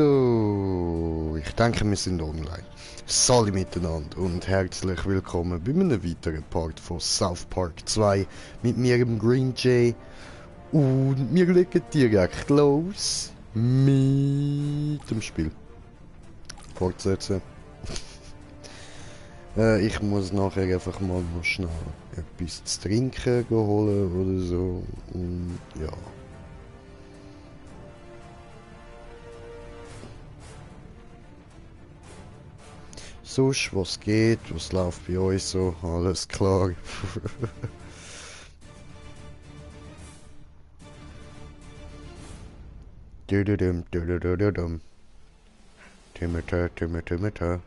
So, ich denke, wir sind online. Salut miteinander und herzlich willkommen bei einem weiteren Part von South Park 2 mit mir, dem Green Jay. Und wir legen direkt los mit dem Spiel. Fortsetzen. Ich muss nachher einfach mal noch schnell etwas zu trinken holen oder so. Und ja. Sonst, was geht, was läuft bei euch so, alles klar. Timmer.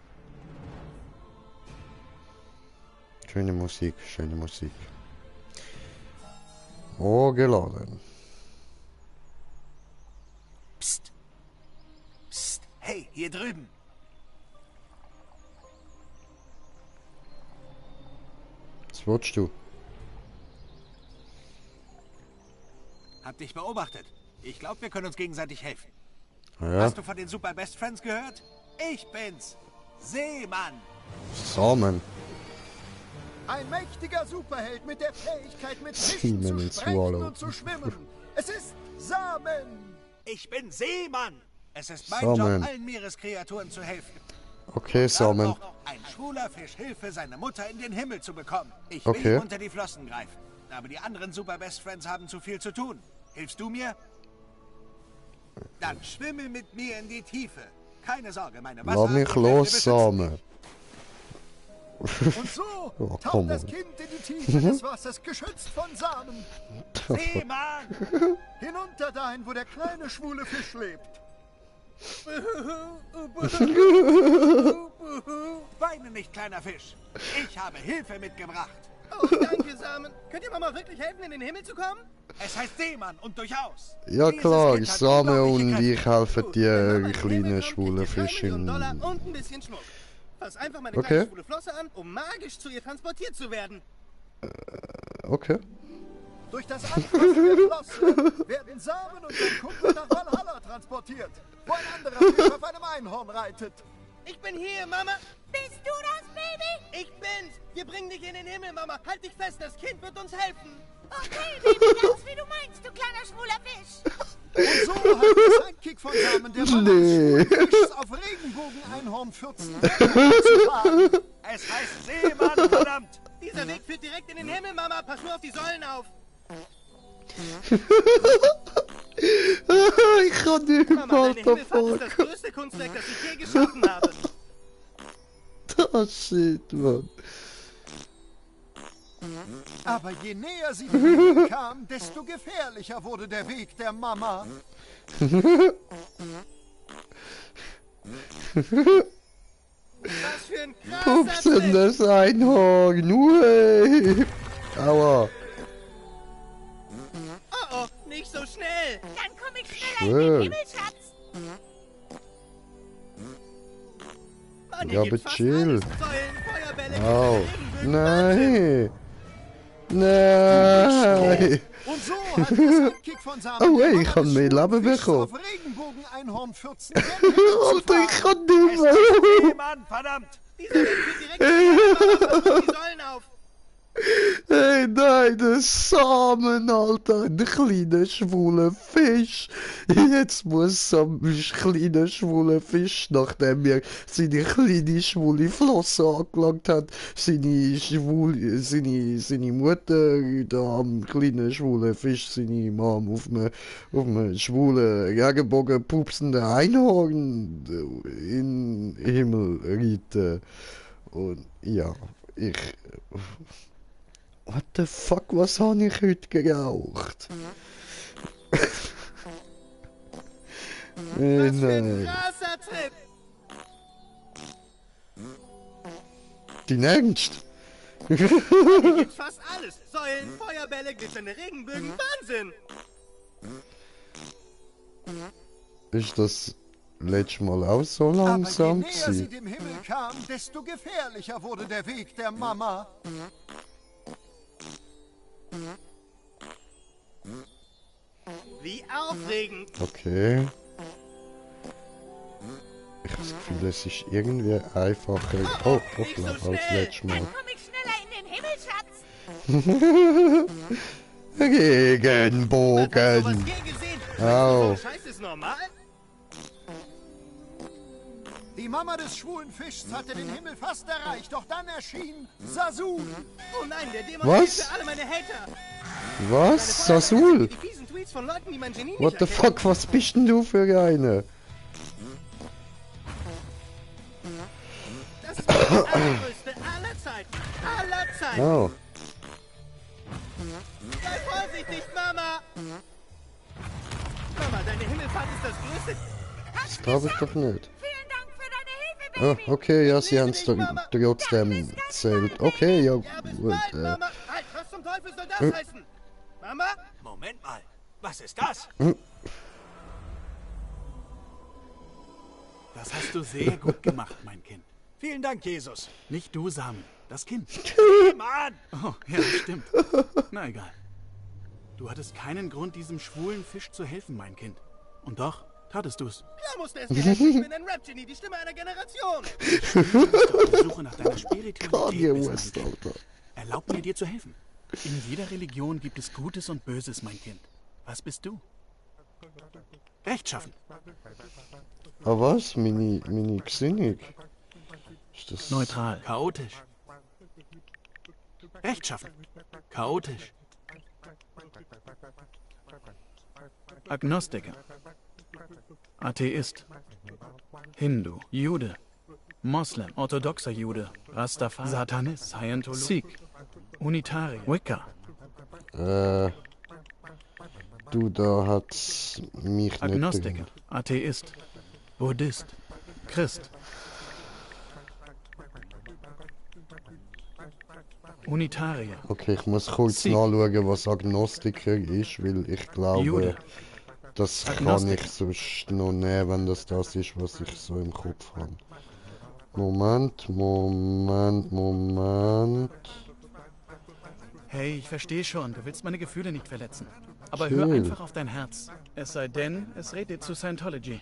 Schöne Musik, schöne Musik. Oh, geladen. Psst. Psst. Hey, hier drüben. Was willst du? Hab dich beobachtet. Ich glaube, wir können uns gegenseitig helfen. Ja. Hast du von den Super Best Friends gehört? Ich bin's. Seemann. Samen. Ein mächtiger Superheld mit der Fähigkeit, mit Seaman Fischen and zu sprechen Swallow. und zu schwimmen. Es ist Samen. Ich bin Seemann. Es ist mein Samen. Job, allen Meereskreaturen zu helfen. Okay, Darum Samen. braucht ein schwuler Fisch Hilfe, seine Mutter in den Himmel zu bekommen. Ich will Okay. ihm unter die Flossen greifen. Aber die anderen Super Best Friends haben zu viel zu tun. Hilfst du mir? Dann schwimme mit mir in die Tiefe. Keine Sorge, meine Lass mich Wasserkräfte los, beschützen Samen. dich. Und so Oh, taucht komm das on. Kind in die Tiefe des Wassers, geschützt von Samen. Seemann! Hinunter dahin, wo der kleine schwule Fisch lebt. Weine nicht, kleiner Fisch. Ich habe Hilfe mitgebracht. Oh, danke, Samen. Könnt ihr Mama wirklich helfen, in den Himmel zu kommen? Es heißt Seemann und durchaus. Ja Dieses klar, Kind hat Samen unglaubliche und Kräfte. ich helfen Gut, die wenn Mama in den kleinen Himmel kommt, schwulen kriegt ihr $3 Millionen Fischchen. und ein bisschen Schmuck. Fass einfach meine Okay. kleine schwule Flosse an, um magisch zu ihr transportiert zu werden. Okay. Durch das Anfassen der Flosse werden Samen und sein Kumpel nach Valhalla transportiert, wo ein anderer Fisch auf einem Einhorn reitet. Ich bin hier, Mama. Bist du das, Baby? Ich bin's. Wir bringen dich in den Himmel, Mama. Halt dich fest, das Kind wird uns helfen. Okay, Baby, ganz wie du meinst, du kleiner schwuler Fisch. Und so hat der Sidekick von Samen der Mann Nee. des schwulen Fischs auf Regenbogen-Einhornpfützen zu fahren. Es heißt Seemann, verdammt. Dieser Weg führt direkt in den Himmel, Mama. Pass nur auf die Säulen auf. Ich kann nicht Mama, mal deine Himmelfahrt ist das davon. größte Kunstwerk, das ich je geschaffen habe. Das shit, Mann. Aber je näher sie dem Himmel kam, desto gefährlicher wurde der Weg der Mama. Was für ein krasser Trick. Pupsendes Einhorn. Ui. Aua. Oh, oh, nicht so schnell. Dann komm ich schneller in den Schön. Himmel, Schatz. Mann, Ja, hier geht aber fast chill. alles. Säulen, Feuerbälle, Au. Regenbögen, Wahnsinn. Nein. Und so hat der Sidekick von Samen Oh, der ey, Mama ich hab des mehr schwulen Leben Fischs bekommen. auf Regenbogen-Einhornpfützen gen Himmel zu Alter, ich fahren. kann nicht Es mehr. heißt Seemann, verdammt. Dieser Weg führt direkt in den Himmel, Mama. Pass nur auf die Säulen auf. Hey, nein, der Samen, Alter, der kleine schwule Fisch. Jetzt muss am kleine schwule Fisch, nachdem er seine kleine schwule Flosse angelangt hat, seine Mutter, da am kleinen schwulen Fisch, seine Mom auf einem schwulen Regenbogen pupsenden Einhorn in den Himmel reiten. Und ja, ich... What the fuck, was habe ich heute geraucht? Was für ein Nein. krasser Trip. Dein Ernst? Hier geht fast alles. Säulen, Feuerbälle, glitzernde Regenbögen. Wahnsinn. Ist das letztes Mal auch so Aber je langsam näher sie gewesen? dem Himmel kam, desto gefährlicher wurde der Weg der Mama. Wie aufregend. Okay. es ist irgendwie einfacher. Oh, hoppla, als letztes Mal. Dann komme ich schneller in den Himmel, Schatz. Was hast du Regenbogen. was je gesehen? Au. So Scheiß ist normal? Die Mama des schwulen Fischs hatte den Himmel fast erreicht, doch dann erschien Sasul. Oh nein, der Dämon Was? ist für alle meine Hater. Was? Sasul? Die fiesen Tweets von Leuten, die mein Genie nicht What the erkennen. fuck, was bist denn du für eine? Das ist das allergrößte aller Zeiten. Aller Zeiten. Oh, Sei vorsichtig, Mama. Mama, deine Himmelfahrt ist das größte... das glaube ich doch nicht. Vielen Dank für deine Hilfe, Ah, Baby. okay, ja, sie haben es trotzdem erzählt. Okay, ja, Ja, bis gut. bald, Mama. Halt, was zum Teufel soll das heißen? Mama? Moment mal. Was ist das? Das hast du sehr gut gemacht, mein Kind. Vielen Dank, Jesus. Nicht du, Samen, das Kind. Mann! Oh, ja, stimmt. Na egal. Du hattest keinen Grund, diesem schwulen Fisch zu helfen, mein Kind. Und doch tatest du's. Klar musste es gelten. Ich bin ein Rap-Genie, die Stimme einer Generation. Du bist auf der Suche nach deiner Spiritualität. Kanye bist, mein West, Kind. Alter. Erlaub mir, dir zu helfen. In jeder Religion gibt es Gutes und Böses, mein Kind. Was bist du? Rechtschaffen. Ah, was? Meine Gesinnung? Ist das... Neutral. Chaotisch. Rechtschaffen. Chaotisch. Agnostiker. Atheist. Hindu. Jude. Moslem. Orthodoxer Jude. Rastafari. Satanist. Scientologist. Sikh. Unitarier. Wicca. Du, da hat's mich nicht Agnostiker. drin. Atheist. Buddhist. Christ. Unitarier. Okay, ich muss kurz Sikh. nachschauen, was Agnostiker ist, weil ich glaube, Jude. das kann Agnostiker. ich sonst noch nehmen, wenn das ist, was ich so im Kopf habe. Moment. Hey, ich verstehe schon, du willst meine Gefühle nicht verletzen. Aber Chill. hör einfach auf dein Herz. Es sei denn, es rät dir zu Scientology.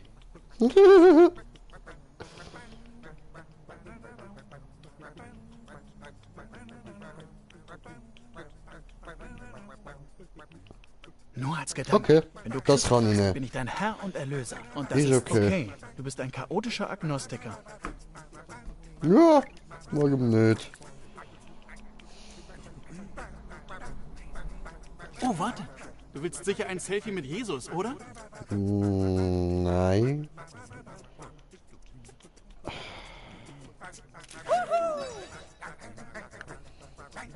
Nur als Gedanke. Okay, Wenn du das Christ kann ich bist, nehmen. bin ich dein Herr und Erlöser. Und das Ist ist okay. okay. Du bist ein chaotischer Agnostiker. Ja, warum nicht? Oh, warte. Du willst sicher ein Selfie mit Jesus, oder? Nein.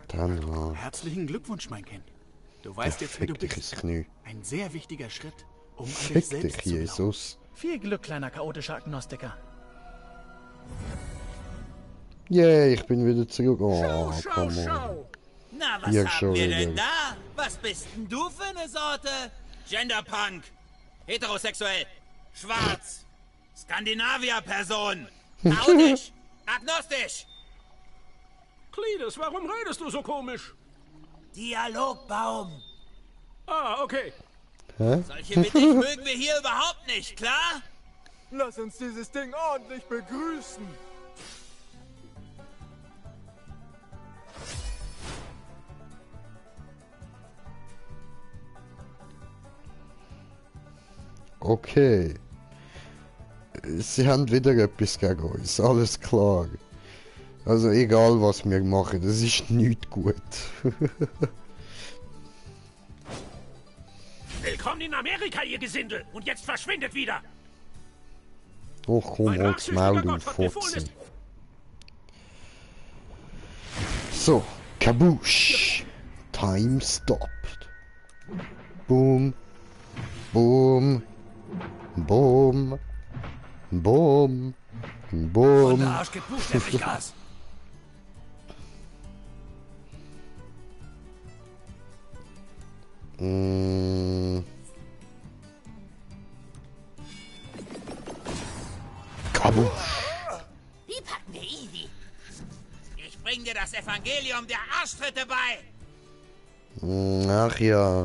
Dann ja. Herzlichen Glückwunsch, mein Kind. Du weißt jetzt, wie du Fick dich bist. ins Knie. Ein sehr wichtiger Schritt, um an dich Fick selbst dich, zu glauben. Jesus. Viel Glück, kleiner chaotischer Agnostiker. Yay, ich bin wieder zurück. Oh, komm on. Na, was Ja, haben schon wir wieder. denn da? Was bist denn du für eine Sorte? Genderpunk, heterosexuell, schwarz, Skandinavier-Person, audisch, agnostisch, Cletus, warum redest du so komisch? Dialogbaum. Ah, okay. Solche wie dich mögen wir hier überhaupt nicht, klar? Lass uns dieses Ding ordentlich begrüßen. Okay. Sie haben wieder etwas gegen uns, alles klar. Also egal was wir machen, das ist nicht gut. Willkommen in Amerika, ihr Gesindel. Und jetzt verschwindet wieder. Oh komm, Mein halt's Maul, rachsüchtiger du Gott hat befohlen, Fotze. So, Kaboosh. Time stopped. Boom. Boom. Boom. Boom. Boom. Der Arsch gibt buchstäblich Gas. Mm. Kaboosh. Die packen wir easy. Ich bring dir das Evangelium der Arschtritte bei. Ach ja.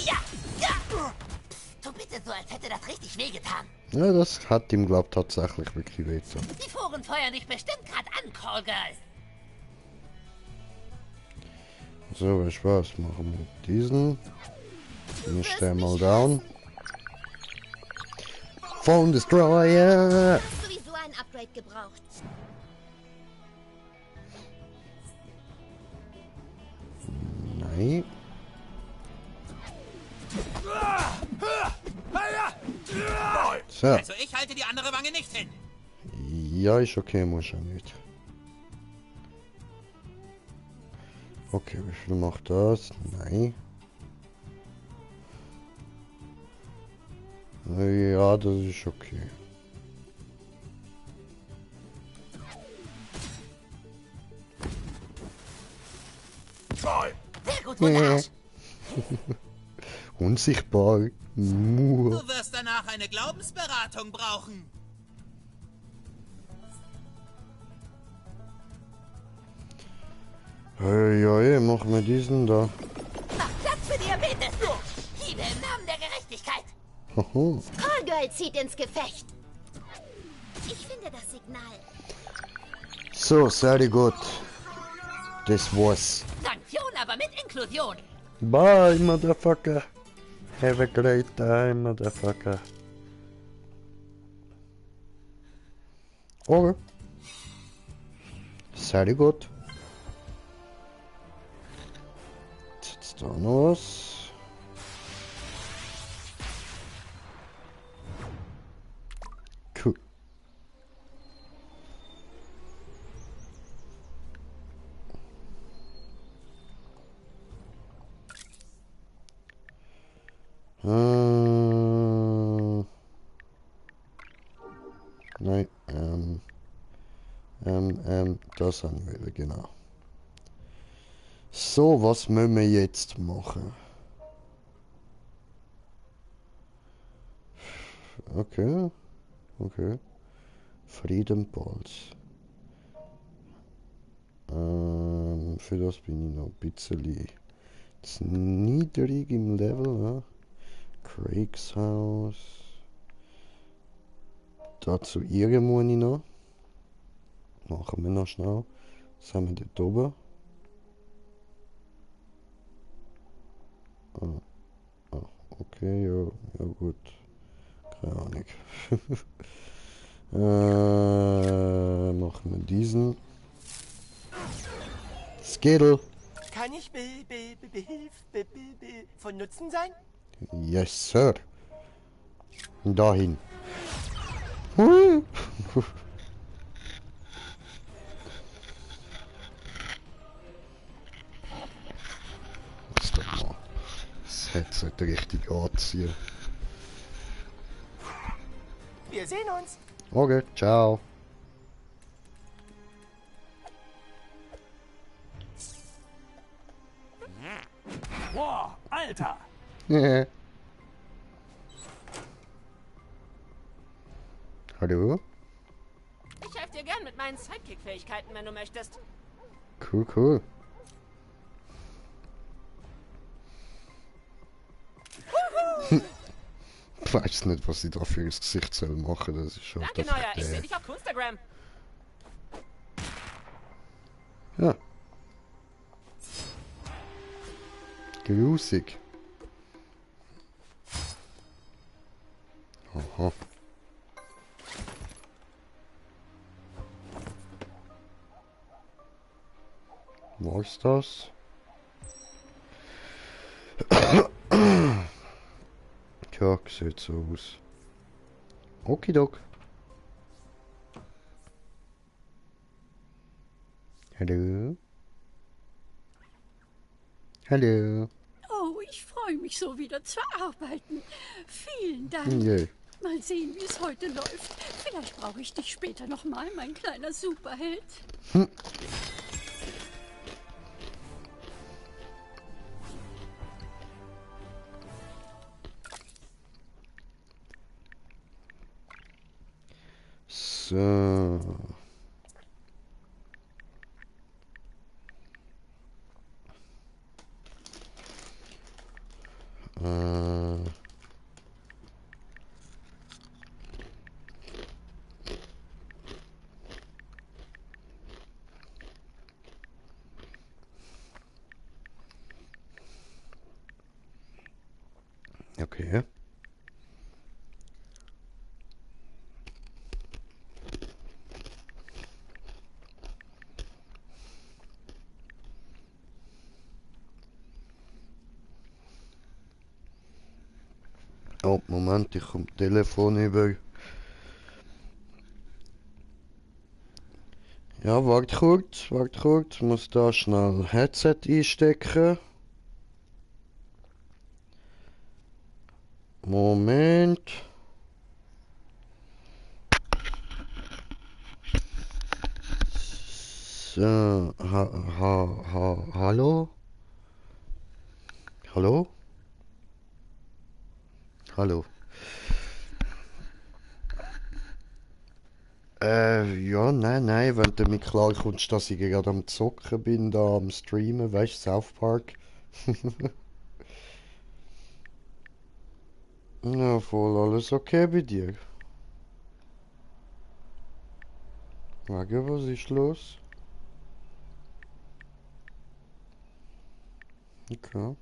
Ja, ja. Du bitte so, als hätte das richtig wehgetan. Ja, das hat ihm, glaub tatsächlich wirklich wehgetan. Die Foren feuern dich bestimmt gerade an, Callgirl. So, weißt du was? Machen wir diesen. Den stellen wir mal down. Phone Destroyer! Sowieso ein Upgrade gebraucht. Nein. So. Also ich halte die andere Wange nicht hin. Ja, ist okay, muss ja nicht. Okay, wie viel macht das? Nein. Ja, das ist okay. Sehr gut, Wunderarsch. Unsichtbar. Muah. Du wirst danach eine Glaubensberatung brauchen. Ja, machen wir diesen da. Mach Platz für Diabetes. Hiebe im Namen der Gerechtigkeit. Haha. Callgirl zieht ins Gefecht. Ich finde das Signal. So, sehr gut. Das war's. Sanktion, aber mit Inklusion. Bye, motherfucker. Have a great time, motherfucker. Okay. Sehr gut. Jetzt da noch was. Cool. Nein, das haben wir, genau. So, was müssen wir jetzt machen? Okay, okay. Friedenpolz. Für das bin ich noch ein bisschen zu niedrig im Level, ja. Craigs Haus. Dazu irgendwo noch. Machen wir noch schnell. Was haben wir dort oben? Okay, ja gut. Keine Ahnung. Machen wir diesen. Skittle. Kann ich von Nutzen sein? Yes, Sir. Dahin. Das hat sollte richtig anziehen. Wir sehen uns. Okay, ciao. Boah, Alter! Hallo? Ich helfe dir gern mit meinen Sidekick-Fähigkeiten, wenn du möchtest. Cool, cool. Ich weiß nicht, was ich da für das Gesicht soll machen. Das ist schon Danke, Neuer. Ich sehe dich auf Instagram. Ja. Grusig. Aha. Was ist das? Ja, sieht so aus. Okidok. Hallo? Hallo? Oh, ich freue mich so wieder zu arbeiten. Vielen Dank. Nee. Mal sehen, wie es heute läuft. Vielleicht brauche ich dich später nochmal, mein kleiner Superheld. So. Okay. Oh, Moment, ich komme Telefon über. Ja, warte kurz, Ich muss da schnell Headset einstecken. Moment. So, hallo? Hallo? Hallo. Ja, nein, wenn du mir klar kommst, dass ich gerade am Zocken bin, da am Streamen, weißt du, South Park. Ja, voll alles okay bei dir. Wegen, was ist los? Okay.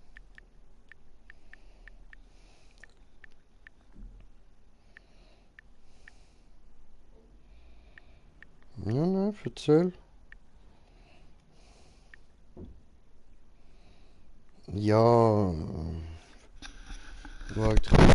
Ja, nein, erzähl. Ja, warte.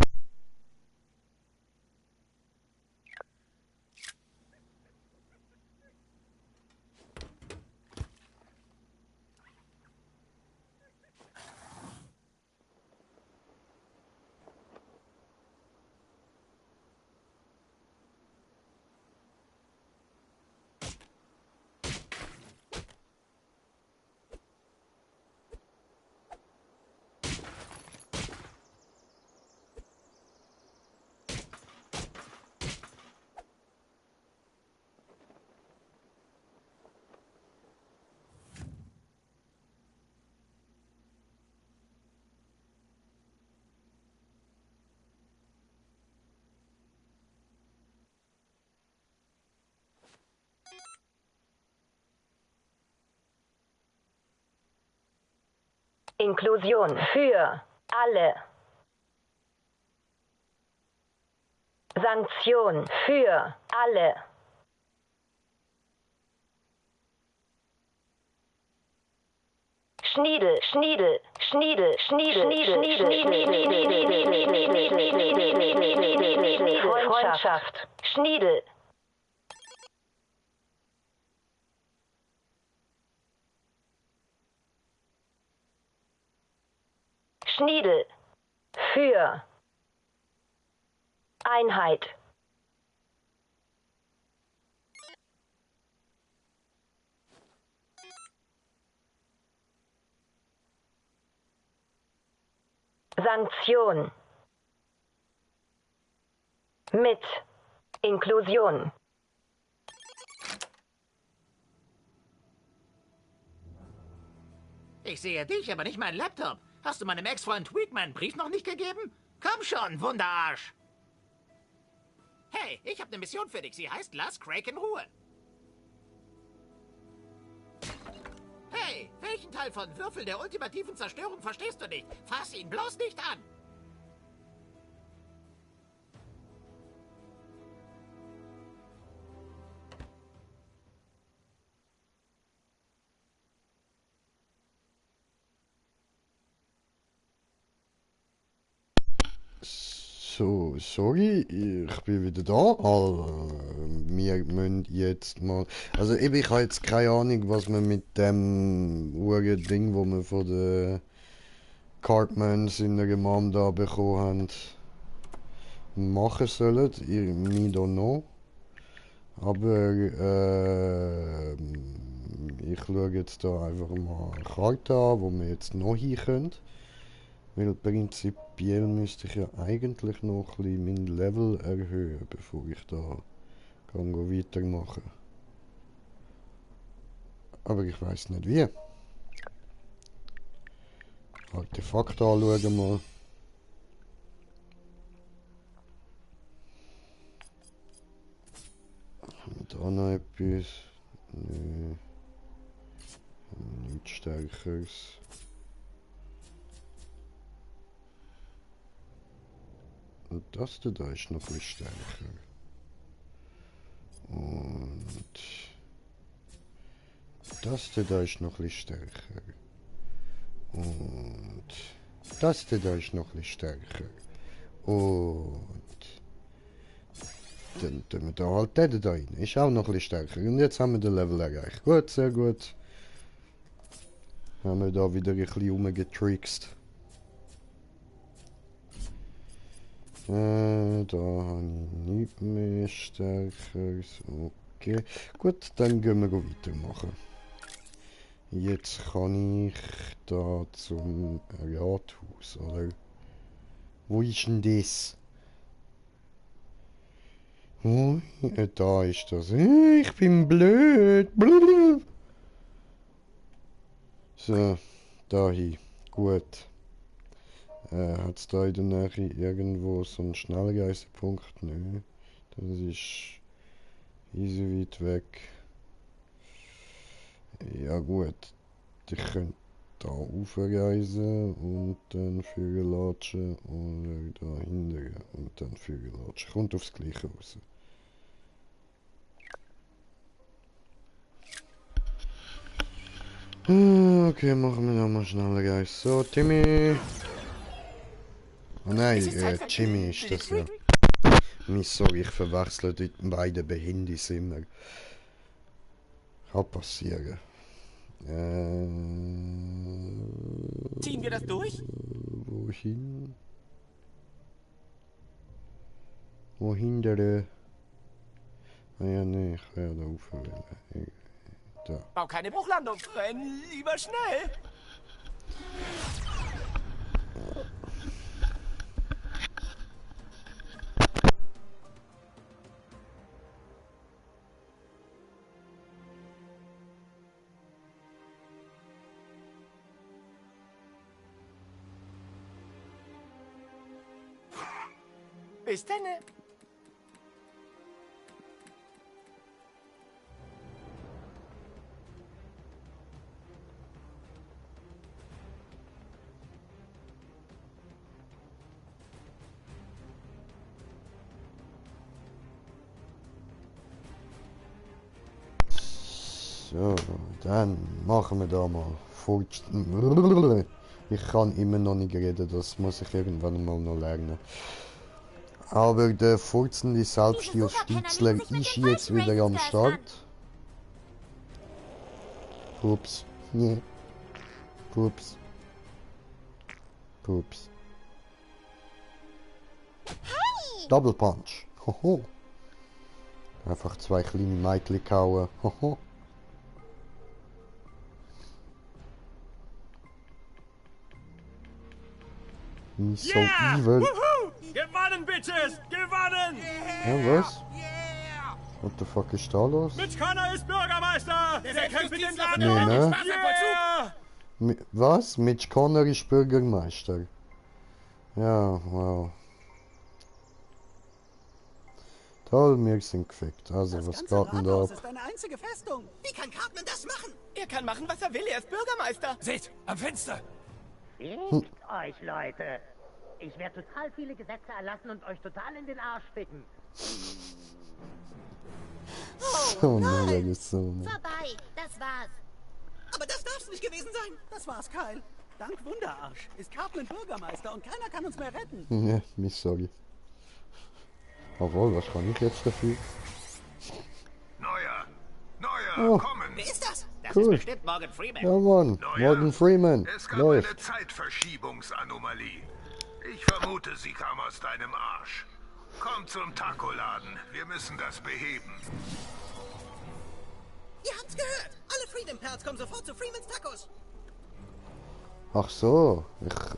Inklusion für alle. Sanktion für alle. Schniedel, Schniedel, Schniedel, Schniedel, Schniedel, Freundschaft, Schniedel. Schniedel für Einheit. Sanktion mit Inklusion. Ich sehe dich, aber nicht meinen Laptop. Hast du meinem Ex-Freund Tweak meinen Brief noch nicht gegeben? Komm schon, Wunderarsch! Hey, ich habe eine Mission für dich. Sie heißt, lass Craig in Ruhe. Hey, welchen Teil von Würfel der ultimativen Zerstörung verstehst du nicht? Fass ihn bloß nicht an! So, sorry, ich bin wieder da. Wir müssen jetzt mal. Also, eben, ich habe jetzt keine Ahnung, was wir mit dem Ding, wo wir von den Cartmans in der Mom da bekommen haben, machen sollen. Me don't know. Aber ich schaue jetzt da einfach mal eine Karte an, wo wir jetzt noch hin können. Weil prinzipiell müsste ich ja eigentlich noch ein bisschen mein Level erhöhen, bevor ich da weitermachen kann. Aber ich weiß nicht wie. Artefakte anschauen mal. Haben wir da noch etwas? Nö. Nichts Stärkeres. Und das da ist noch ein bisschen stärker. Und das da ist noch ein bisschen stärker. Und das da ist noch ein bisschen stärker. Und dann tun wir da halt den da rein. Ist auch noch ein bisschen stärker. Und jetzt haben wir den Level erreicht. Gut, sehr gut. Haben wir da wieder ein bisschen rumgetrickst. Da habe ich nicht mehr stärker. Okay. Gut, dann gehen wir weitermachen. Jetzt kann ich da zum Rathaus, oder? Wo ist denn das? Oh, da ist das. Ich bin blöd. So, dahin. Gut. Hat es da in der Nähe irgendwo so einen Schnellreisepunkt? Nö. Das ist easy weit weg. Ja gut. Ich könnte da aufreisen und dann führen latschen oder da hinten und dann führen latschen. Kommt aufs Gleiche raus. Okay, machen wir da mal schnell Reise. So, Timmy. Oh nein, Jimmy ist das ja. Sorry, ich verwechsle die beiden Behindis immer. Kann passieren. Ziehen wir das durch? Wohin? Wohin der? Ah ja, nee, ich kann ja da aufwählen. Da. Bau keine Bruchlandung, renn lieber schnell. Bis dann. So, dann machen wir da mal Furcht. Ich kann immer noch nicht reden, das muss ich irgendwann mal noch lernen. Aber der furzende Selbstjustizier ist jetzt wieder am Start. Pups. Nee. Pups. Pups. Double Punch. Hoho. Einfach zwei kleine Mädchen kauen. Hoho. So evil. Gewonnen, Bitches! Gewonnen! Ja, was? What the fuck ist da los? Mitch Connor ist Bürgermeister! Der kämpft mit den Laden! Nee, ne? Yeah! Was? Mitch Connor ist Bürgermeister. Ja, wow. Toll, wir sind gefickt. Also, was geht denn da ab? Das ist eine einzige Festung. Wie kann Cartman das machen? Er kann machen, was er will. Er ist Bürgermeister. Seht, am Fenster! Regt euch, Leute! Ich werde total viele Gesetze erlassen und euch total in den Arsch ficken. So eine Sohn. Vorbei, das war's. Aber das darf's nicht gewesen sein. Das war's, Kyle. Dank Wunderarsch ist Cartman Bürgermeister und keiner kann uns mehr retten. Ja, mich sorry. Obwohl, was kann ich jetzt dafür? Neuer, kommen! Wer ist das? Das Cool. ist bestimmt Morgan Freeman. Ja, Mann. Morgan Freeman. Es gab Läuft. eine Zeitverschiebungsanomalie. Ich vermute, sie kam aus deinem Arsch. Komm zum Taco-Laden. Wir müssen das beheben. Ihr habt's gehört. Alle Freedom Pals kommen sofort zu Freemans Tacos. Ach so,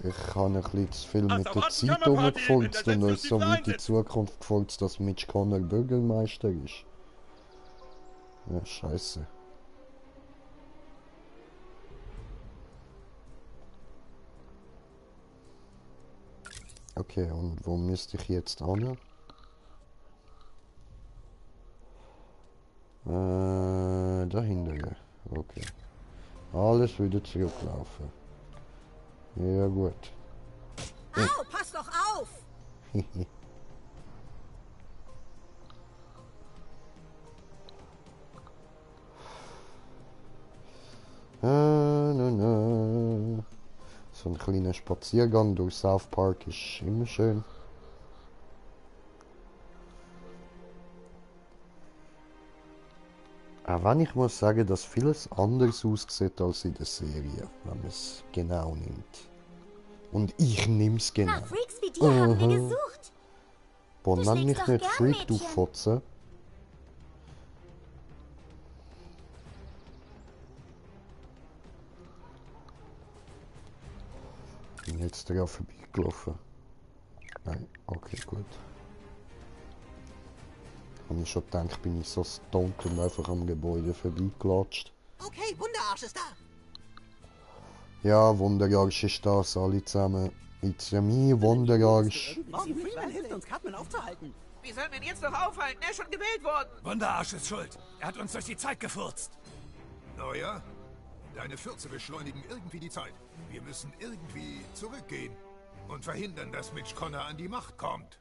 ich habe ein bisschen zu viel mit der Zeit umgefurzt und uns so weit in die Zukunft gefurzt, dass Mitch Connor Bürgermeister ist. Ja, scheiße. Okay, und wo müsste ich jetzt hin? Dahinter. Okay. Alles wieder zurücklaufen. Ja, gut. Au, pass doch auf! So ein kleiner Spaziergang durch South Park ist immer schön. Auch wenn ich muss sagen, dass vieles anders aussieht als in der Serie, wenn man es genau nimmt. Und ich nehm's genau. Nach Freaks wie dir haben wir gesucht. Boah, nenn mich doch nicht gern, Freak, du Mädchen. Fotze. Bin jetzt daran vorbeigelaufen. Nein, okay, gut. Habe ich schon gedacht, bin ich so stoned und einfach am Gebäude vorbeigelatscht. Okay, Wunderarsch ist da. Ja, Wunderarsch ist das, alle zusammen. It's a me, Wunderarsch. Morgan Freeman hilft uns, Cartman aufzuhalten. Wir sollen ihn jetzt noch aufhalten. Er ist schon gewählt worden. Wunderarsch ist schuld. Er hat uns durch die Zeit gefurzt. Oh ja? Deine Fürze beschleunigen irgendwie die Zeit. Wir müssen irgendwie zurückgehen und verhindern, dass Mitch Connor an die Macht kommt.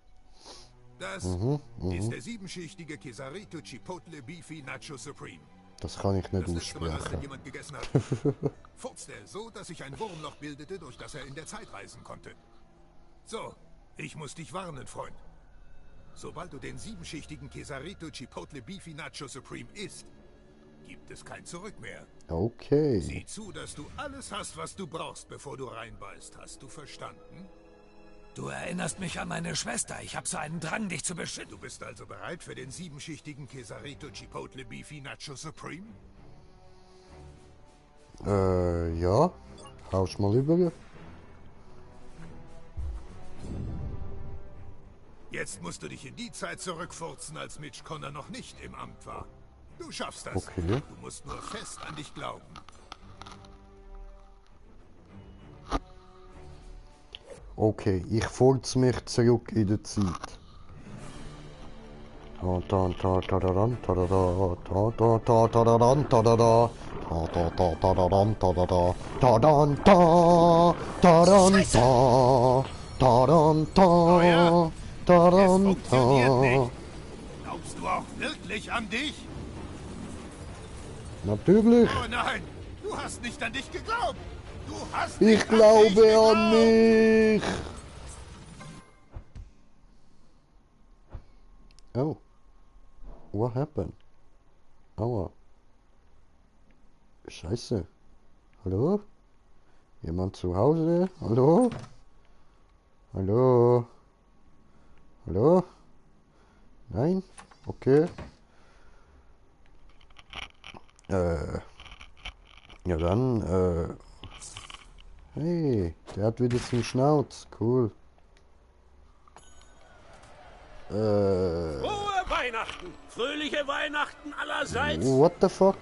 Das ist der siebenschichtige Quesarito Chipotle Beefy Nacho Supreme. Das kann ich nicht Das letzte Mal, als den aussprechen. jemand gegessen hat, furzte er so, dass sich ein Wurmloch bildete, durch das er in der Zeit reisen konnte. So, ich muss dich warnen, Freund. Sobald du den siebenschichtigen Quesarito Chipotle Beefy Nacho Supreme isst, gibt es kein Zurück mehr. Okay. Sieh zu, dass du alles hast, was du brauchst, bevor du reinbeißt. Hast du verstanden? Du erinnerst mich an meine Schwester. Ich habe so einen Drang, dich zu beschützen. Du bist also bereit für den siebenschichtigen Quesarito Chipotle Beefy Nacho Supreme? Ja. Haust mal über. Jetzt musst du dich in die Zeit zurückfurzen, als Mitch Connor noch nicht im Amt war. Du schaffst das. Okay. Du musst nur fest an dich glauben. Okay, ich furz mich zurück in die Zeit. Es funktioniert nicht. Glaubst du auch wirklich an dich? Natürlich. Oh nein, du hast nicht an dich geglaubt. Du hast Ich nicht glaube an an dich mich. Oh. What happened? Aua. Scheiße. Hallo? Jemand zu Hause? Hallo? Hallo? Hallo? Nein? Okay. Ja dann, hey, der hat wieder zum Schnauz. Cool. Frohe Weihnachten! Fröhliche Weihnachten allerseits! What the fuck?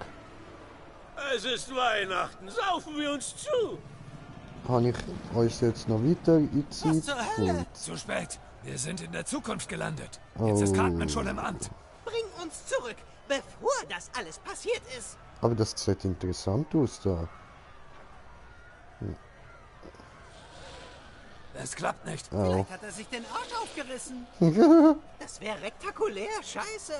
Es ist Weihnachten, saufen wir uns zu! Habe ich euch jetzt noch weiter in die Zeit geführt? Zu spät. Wir sind in der Zukunft gelandet. Oh. Jetzt ist Cartman schon im Amt. Bring uns zurück, bevor das alles passiert ist. Aber das sieht interessant aus da. Es klappt nicht. Oh. Vielleicht hat er sich den Arsch aufgerissen. Das wäre rektakulär, scheiße.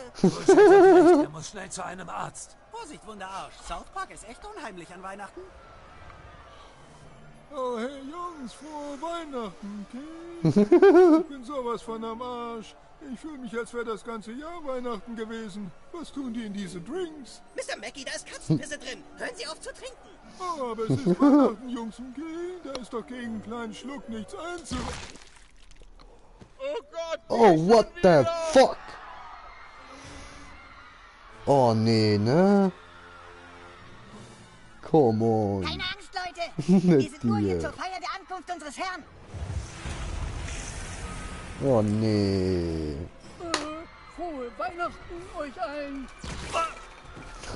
Er muss schnell zu einem Arzt. Vorsicht, Wunderarsch. South Park ist echt unheimlich an Weihnachten. Oh, hey Jungs, frohe Weihnachten, okay? Ich bin sowas von am Arsch. Ich fühle mich, als wäre das ganze Jahr Weihnachten gewesen. Was tun die in diese Drinks? Mr. Mackey, da ist Katzenpisse drin. Hören Sie auf zu trinken. Oh, aber es ist Weihnachten, Jungs, okay? Da ist doch gegen einen kleinen Schluck nichts einzu... Oh Gott! Oh, what the fuck? Oh, nee, ne? Come on. Keine Angst, Leute. Wir Nicht sind nur hier dir. zur Feier der Ankunft unseres Herrn. Oh, nee. Frohe Weihnachten euch allen.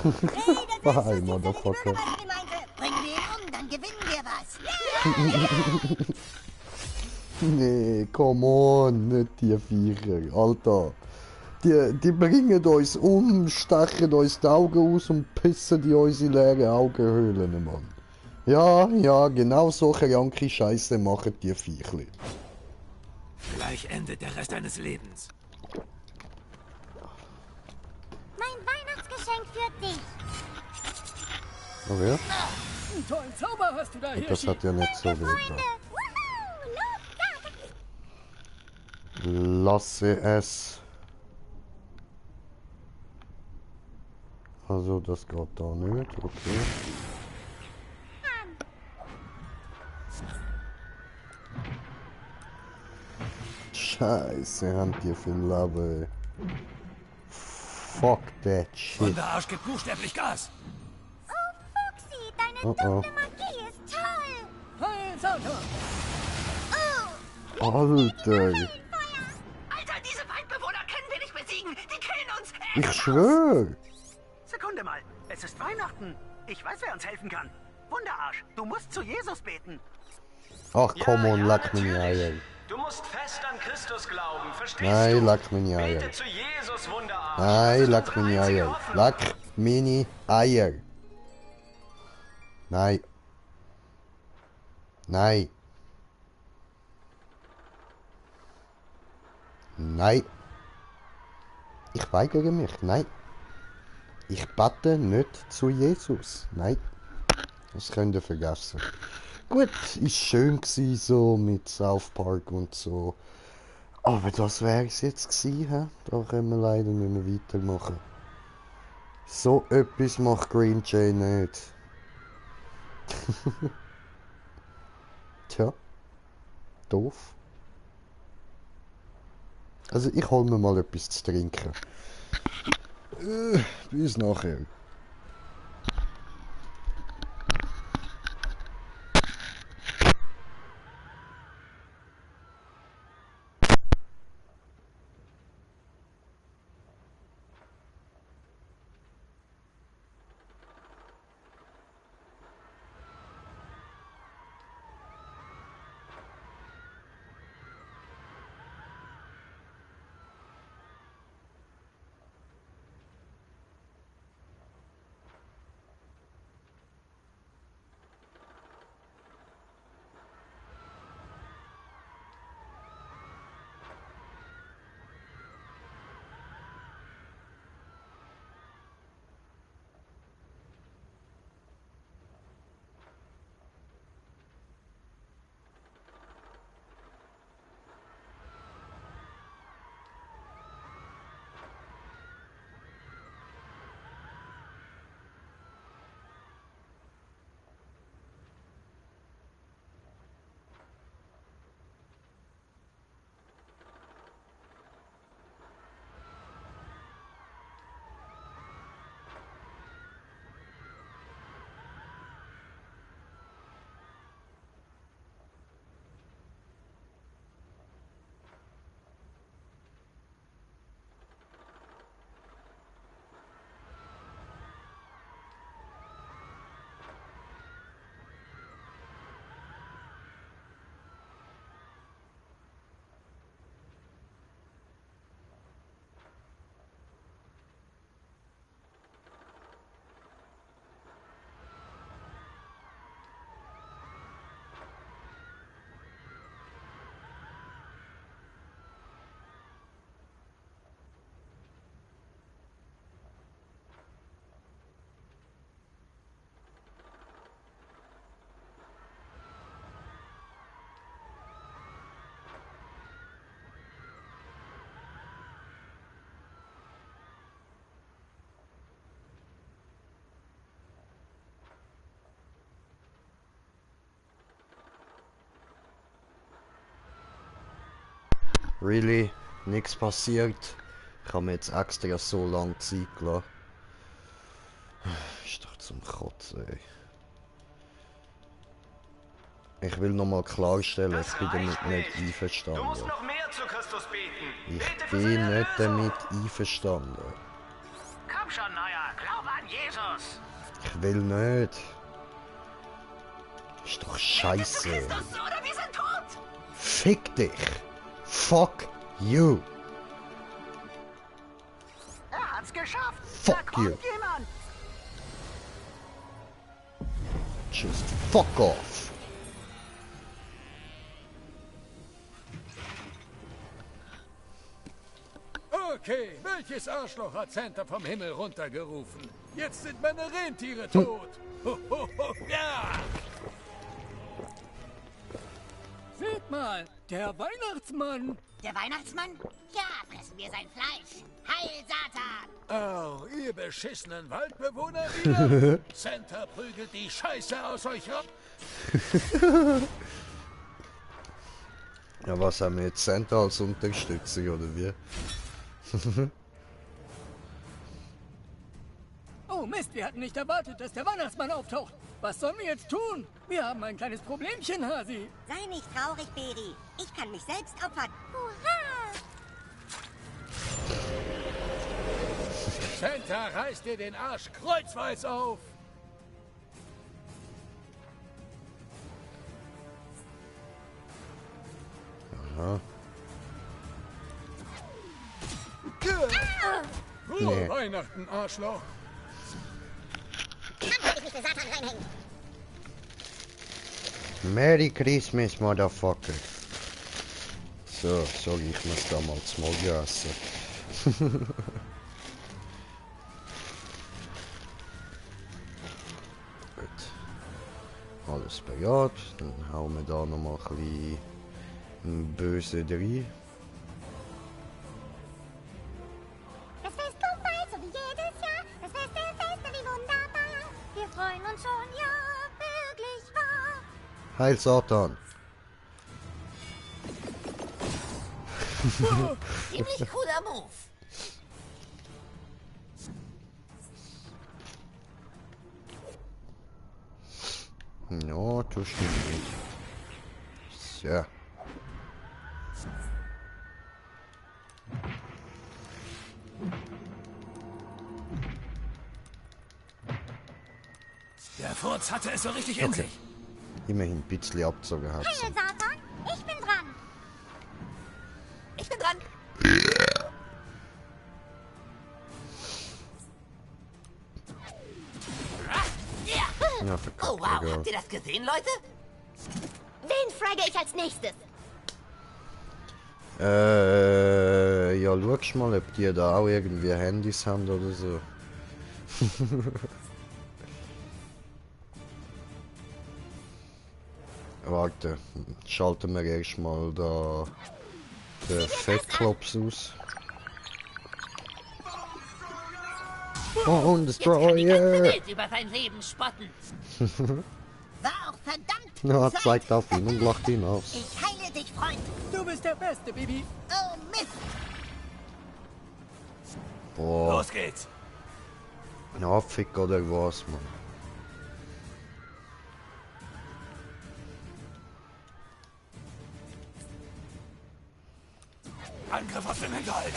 Hey, das ist Bye, Motherfucker. Bürgermeistergemeinde. Bringen wir ihn um, dann gewinnen wir was. Nee, come on, nicht die Viecher, Alter. Die bringen uns um, stechen uns die Augen aus und pissen in unsere leeren Augenhöhlen, Mann. Ja, genau solche kranke Scheiße machen die Viecher. Gleich endet der Rest deines Lebens. Mein Weihnachtsgeschenk für dich. Okay. Einen tollen Zauber hast du da, Hirschi. Das hat ja nicht so weh. Lasse es. Also das geht da nicht, okay. Scheiße, haben die viel Leben. Fuck that shit. Und der Arsch gibt buchstäblich Gas. Oh oh. Magie ist toll. Heil, Sato. Alter. Alter, diese Waldbewohner können wir nicht besiegen. Die killen uns. Ich schwör. Sekunde mal. Es ist Weihnachten. Ich weiß, wer uns helfen kann. Wunderarsch, du musst zu Jesus beten. Ach komm on, lack meine Eier. Du musst fest an Christus glauben, verstehst Nein, du? lack meine Eier. Bete zu Jesus, Wunderarsch. Nein, lack meine Eier. Lack meine Eier. Nein. Nein. Nein. Ich weigere mich. Nein. Ich bete nicht zu Jesus. Nein. Das könnt ihr vergessen. Gut, ist schön gewesen, so mit South Park und so. Aber das wäre es jetzt gewesen, he? Da können wir leider nicht mehr weitermachen. So etwas macht Green Jay nicht. Tja. Doof. Also ich hol mir mal etwas zu trinken. Bis nachher. Really? Nichts passiert? Ich habe mir jetzt extra so lange Zeit gelassen. Ist doch zum Kotzen, ey. Ich will nochmal klarstellen, ich bin damit nicht einverstanden. Du musst noch mehr zu Christus beten. Ich bin nicht damit einverstanden. Komm schon, Neuer, glaub an Jesus. Ich will nicht. Ist doch scheiße. Oder wir sind tot. Fick dich. Fuck you. Er hat's geschafft. Fuck da kommt you. Jemand. Just fuck off. Okay, welches Arschloch hat Santa vom Himmel runtergerufen? Jetzt sind meine Rentiere tot. Ho, ho, ho, ja! Seht mal, der Weihnachtsmann. Der Weihnachtsmann? Ja, fressen wir sein Fleisch. Heil Satan! Oh, ihr beschissenen Waldbewohner wieder? Santa prügelt die Scheiße aus euch raus. Ja, was haben wir jetzt? Santa als Unterstützung, oder wie? Oh Mist, wir hatten nicht erwartet, dass der Weihnachtsmann auftaucht. Was sollen wir jetzt tun? Wir haben ein kleines Problemchen, Hasi. Sei nicht traurig, Beri. Ich kann mich selbst opfern. Hurra! Santa reißt dir den Arsch kreuzweis auf. Aha. Frohe Weihnachten, Arschloch. Kann ich mich für Satan reinhängen. Merry Christmas, Motherfucker. So, sorry, ich muss da mal zum Morgen essen. Gut. Alles bejaht. Dann hauen wir da noch mal ein bisschen böse rein. Das Fest kommt bald, so wie jedes Jahr. Das Fest der Feste, wie wunderbar. Wir freuen uns schon, ja, wirklich wahr. Heil Satan! Ziemlich cooler Move. No, tust du nicht. So. Der Furz hatte es so richtig in sich. Immerhin ein bisschen abgezogen hat. Heil Satan, ich bin dran. Ich bin dran. Ja, Oh wow, habt ihr das gesehen, Leute? Wen frage ich als nächstes? Ja, schau mal, ob die da auch irgendwie Handys haben oder so. Warte, schalten wir erstmal da den Fettklops aus. Oh, Destroyer! Über sein Leben spotten. War auch verdammt. Ja, zeigt auf ihn und lacht ihn aus. Ich heile dich, Freund. Du bist der Beste, Baby. Oh Mist. Boah. Los geht's. Ja, Fick oder was, Mann. Angriff aus dem Hinterhalt.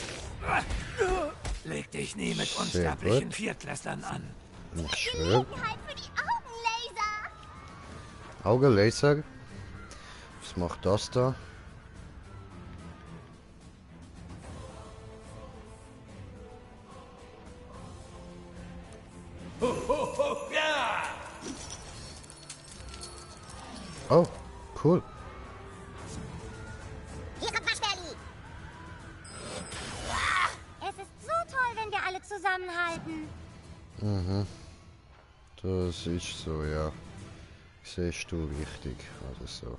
Leg dich nie mit unsterblichen Viertklässlern an. Ich schwör. Für die Augenlaser. Augenlaser? Was macht das da? Ja! Oh, cool. Hier kommt Waschbärli. Es ist so toll, wenn wir alle zusammenhalten. Mhm. Das ist so, ja. Siehst du richtig, oder so.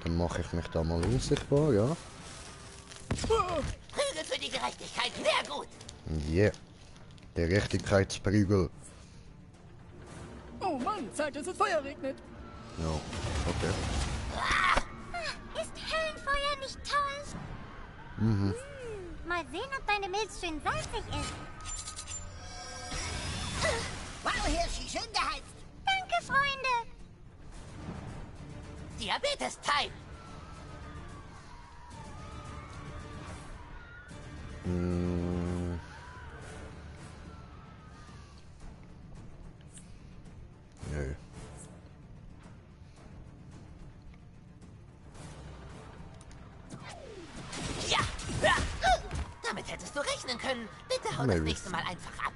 Dann mache ich mich da mal unsichtbar, ja. Prügel für die Gerechtigkeit, sehr gut. Yeah. Der Gerechtigkeitsprügel. Oh Mann, Zeit, dass es Feuer regnet. Ja, okay. Ist Höllenfeuer nicht toll? Mhm. Mal sehen, ob deine Milz schön salzig ist. Wow, Hirschi, schön geheizt. Danke, Freunde. Diabetes-Time. Nö. Ja. Damit hättest du rechnen können. Bitte hau das nächste Mal einfach ab.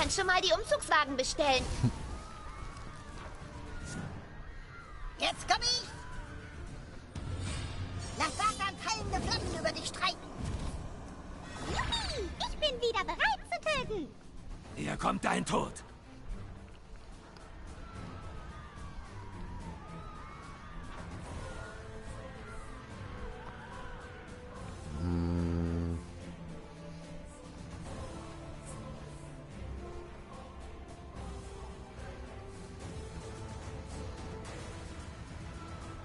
kannst schon mal die Umzugswagen bestellen. Jetzt komm ich! Lass Satan fallende Flammen über dich streichen! Juppie! Ich bin wieder bereit zu töten! Hier kommt dein Tod.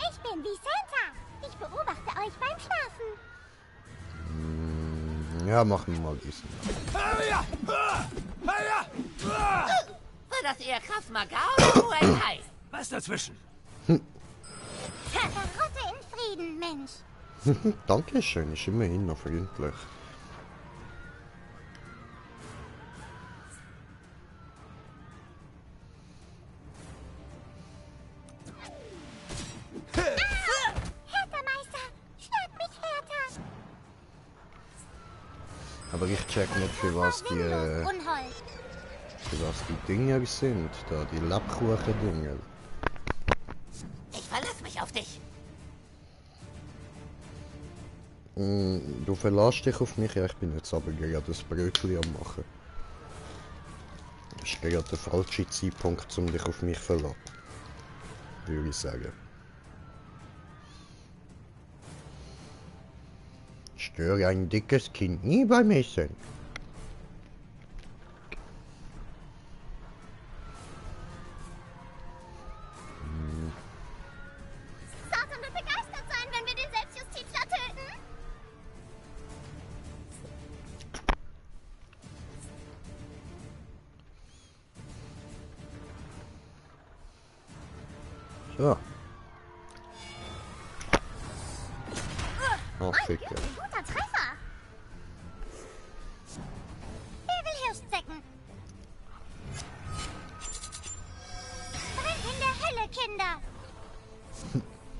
Ich bin wie Santa. Ich beobachte euch beim Schlafen. Ja, machen wir mal diesen. War das eher Krav Maga oder Muay Thai? Was dazwischen? Karotte in Frieden, Mensch. Dankeschön, ist immerhin noch freundlich. Härter, Meister. Schlag mich härter. Aber ich check nicht, für was Unhold. die Dinger sind. Da, die Lappkuchen-Dinger. Ich verlasse mich auf dich. Du verlässt dich auf mich, ja, ich bin jetzt aber gerade das Brötchen am machen. Das ist gerade der falsche Zeitpunkt, um dich auf mich zu verlassen. Würde ich sagen. Störe ein dickes Kind nie beim Essen. Satan wird begeistert sein, wenn wir den Selbstjustizler töten. So. Oh, Ficke. Ein guter Treffer. Wer will Hirschzecken? Brennt in der Hölle, Kinder.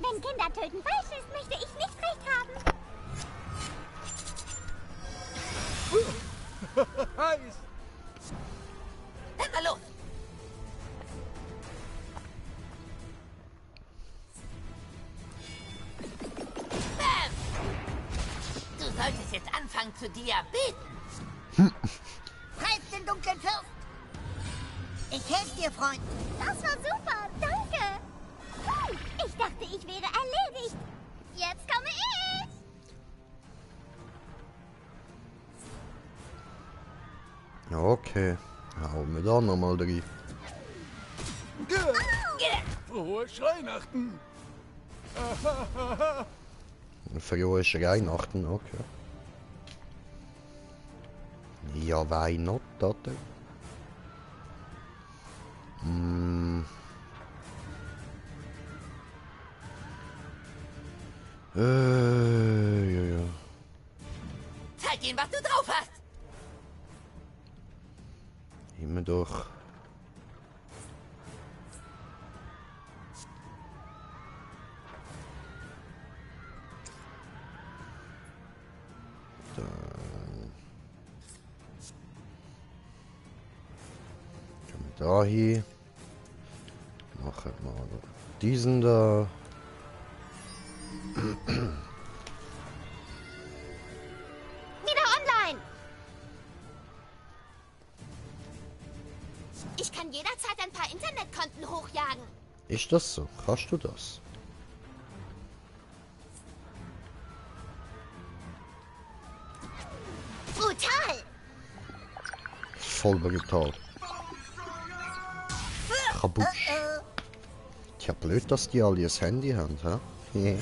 Wenn Kinder töten falsch ist, möchte ich nicht recht haben. Heiß! Dann mal los! Bam! Du solltest jetzt anfangen zu diabeten. Treib den dunklen Fürst! Ich helfe dir, Freund! Das war super, danke. Ich dachte, ich wäre erledigt. Jetzt komme ich. Okay, hauen wir da nochmal rein. Frohe Weihnachten! Frohe Weihnachten, okay. Ja, why not, oder? Ja. Zeig ihnen, was du drauf hast! Immer doch. Dann kommen wir da hin. Machen wir mal diesen da. Wieder online. Ich kann jederzeit ein paar Internetkonten hochjagen. Ist das so? Kannst du das? Brutal. Voll brutal. Kabusch. Tja, blöd, dass die alle ein Handy haben, hä? Yeah.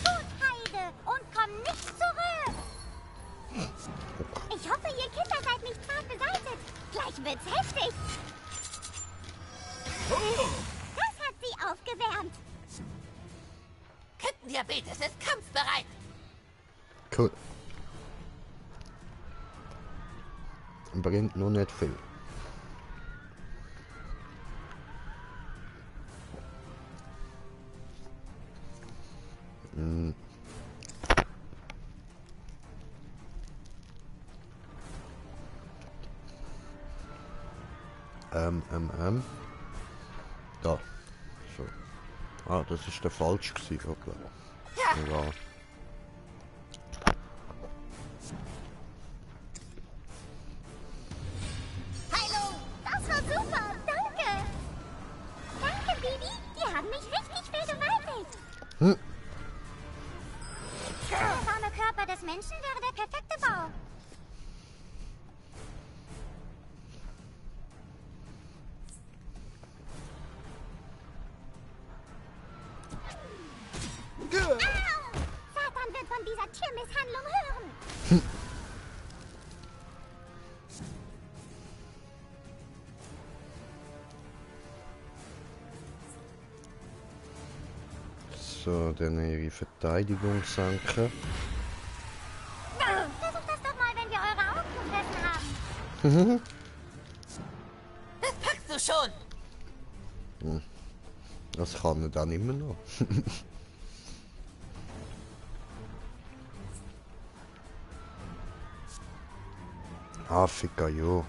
Gut, Heide, und komm nicht zurück. Ich hoffe, ihr Kinder seid nicht brav beseitigt. Gleich wird's heftig. Das hat sie aufgewärmt. Captain Diabetes ist kampfbereit. Cool. Bringt nur nicht viel. Da. So. Ah, das ist der falsch gewesen, hoppla. Ja. Hallo, das war super, danke. Danke, Bibi, die haben mich richtig vergewaltigt. Der warme Körper des Menschen wäre der perfekte Bau. Au! Satan wird von dieser Tiermisshandlung hören. So, dann ihre Verteidigung senken. Versucht das doch mal, wenn wir eure Augen gefressen haben. Das packst du schon. Das kann er dann immer noch. Afrika, jo.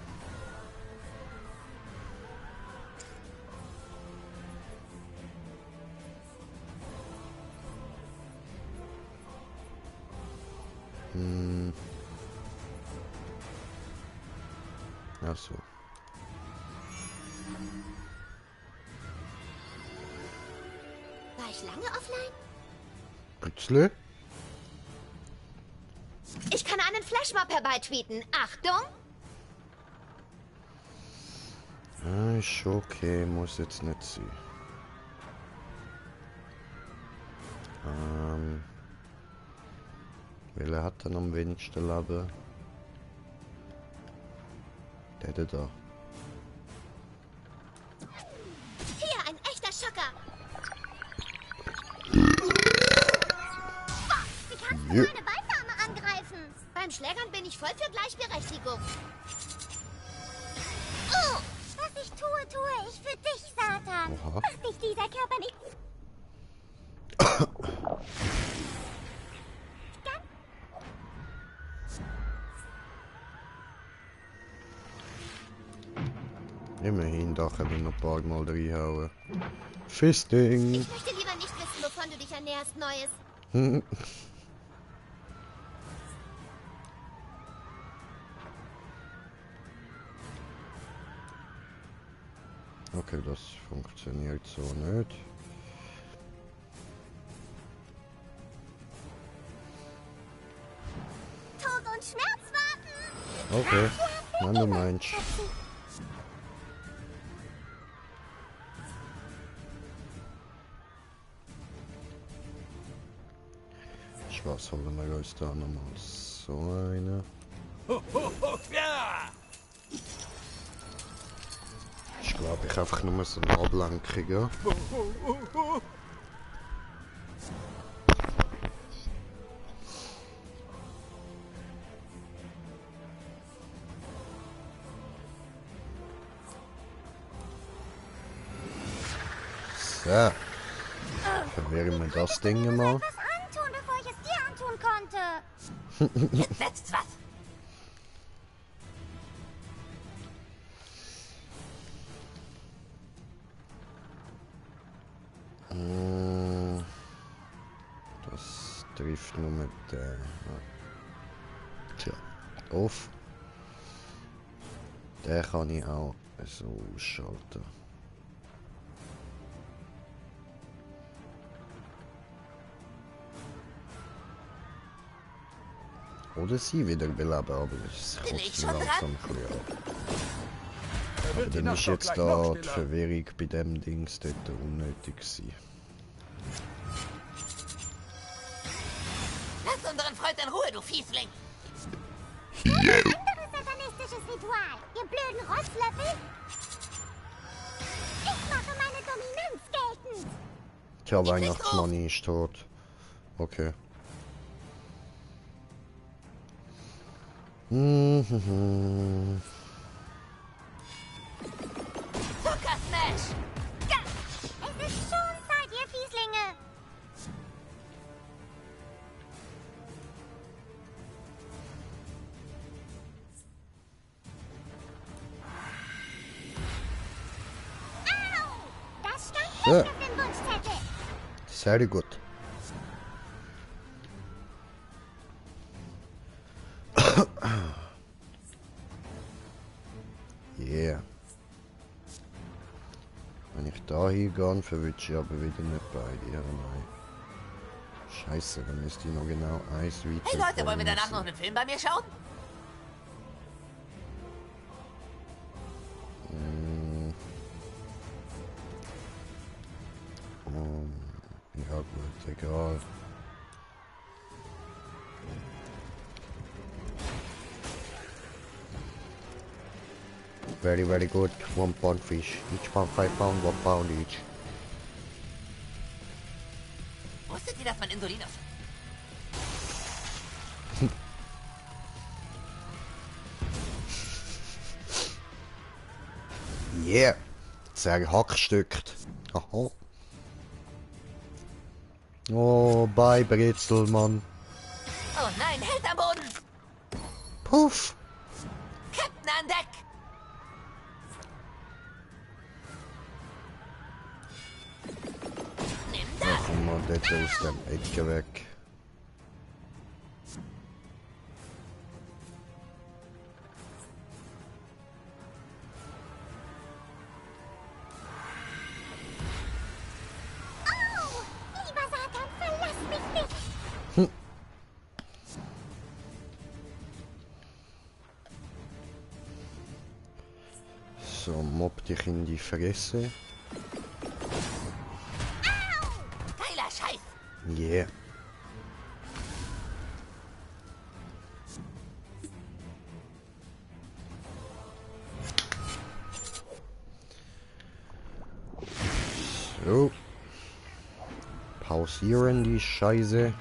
Ach so. War ich lange offline? Bützle? Ich kann einen Flashmob herbeitweeten. Achtung! Ist okay, muss jetzt nicht sein. Welcher hat dann am wenigsten Leben? Der da. Hier, ein echter Schocker. Wie kannst du meine Beifahrer angreifen? Beim Schlägern bin ich voll für Gleichberechtigung. Oh, was ich tue, tue ich für dich, Satan. Oha. Macht dich dieser Körper nicht... Immerhin, da können wir noch ein paar Mal reinhauen. Fisting! Ich möchte lieber nicht wissen, wovon du dich ernährst, Neues. Okay, das funktioniert so nicht. Tod und Schmerz warten. Okay, wenn du meinst. Was holen wir uns da nochmal? So eine. Ja! Ich glaube, ich einfach nur so eine Ablenkung, ja. So. Verwehren wir das Ding mal. Jetzt setzt was. Das trifft nur mit der... Tja, auf. Der kann ich auch so ausschalten. Oder sie wieder beleben, aber es kostet langsam ein bisschen ab. Aber dann ist jetzt da die Verwirrung bei dem Dings dort unnötig gewesen. Lass unseren Freund in Ruhe, du Fiesling! Ein anderes satanistisches Ritual, ihr blöden Rotzlöffel! Ich mache meine Dominanz geltend! Tja, Weihnachtsmanni ist tot. Okay. Zuckersmash! Es ist schon Zeit, ihr Fieslinge! Hier ist den Wunschzettel. Sehr gut. Yeah. Wenn ich da hingehe, verwünsche ich aber wieder nicht beide. Ja, nein. Scheiße, dann müsste ich noch genau eins weiter. Hey Leute, wollen wir danach noch einen Film bei mir schauen? Ja gut, egal. Very, very good. 1 pound fish. Each pound 5 pound, 1 pound each. Wusstet ihr, dass man Insulin aus... Yeah. Sehr hackstückt. Aha. Oh, bye, Brezel, Mann. Oh nein, Held am Boden! Puff. Captain an Deck! Nimm das! Komm mal dort aus dem Ecke weg. Oh, lieber Satan, verlass mich nicht. So, mob dich in die Fresse. Geiler Scheiß! Yeah. So. Pausieren die Scheiße.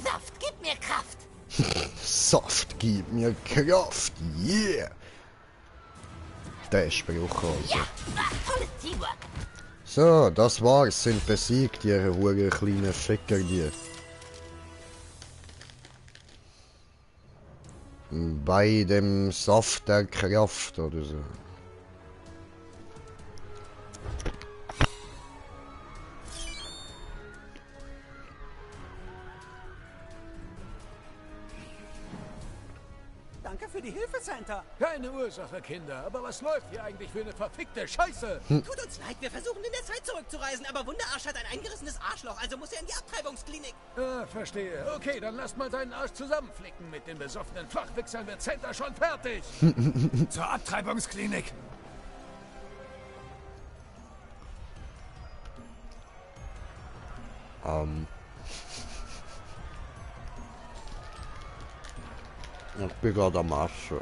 Saft, gib mir Kraft! Saft, gib mir Kraft. Yeah. Der Spruch also. Ja, tolles Teamwork! So, das war's. Sind besiegt, ihre hure kleinen Ficker, die. Bei dem Saft der Kraft oder so. Danke für die Hilfe, Santa. Keine Ursache, Kinder. Aber was läuft hier eigentlich für eine verfickte Scheiße? Tut uns leid, wir versuchen in der Zeit zurückzureisen, aber Wunderarsch hat ein eingerissenes Arschloch, also muss er in die Abtreibungsklinik. Ah, verstehe. Okay, dann lasst mal deinen Arsch zusammenflicken. Mit den besoffenen Flachwichsern wird Center schon fertig. Zur Abtreibungsklinik. Ich bin gerade am Arsch.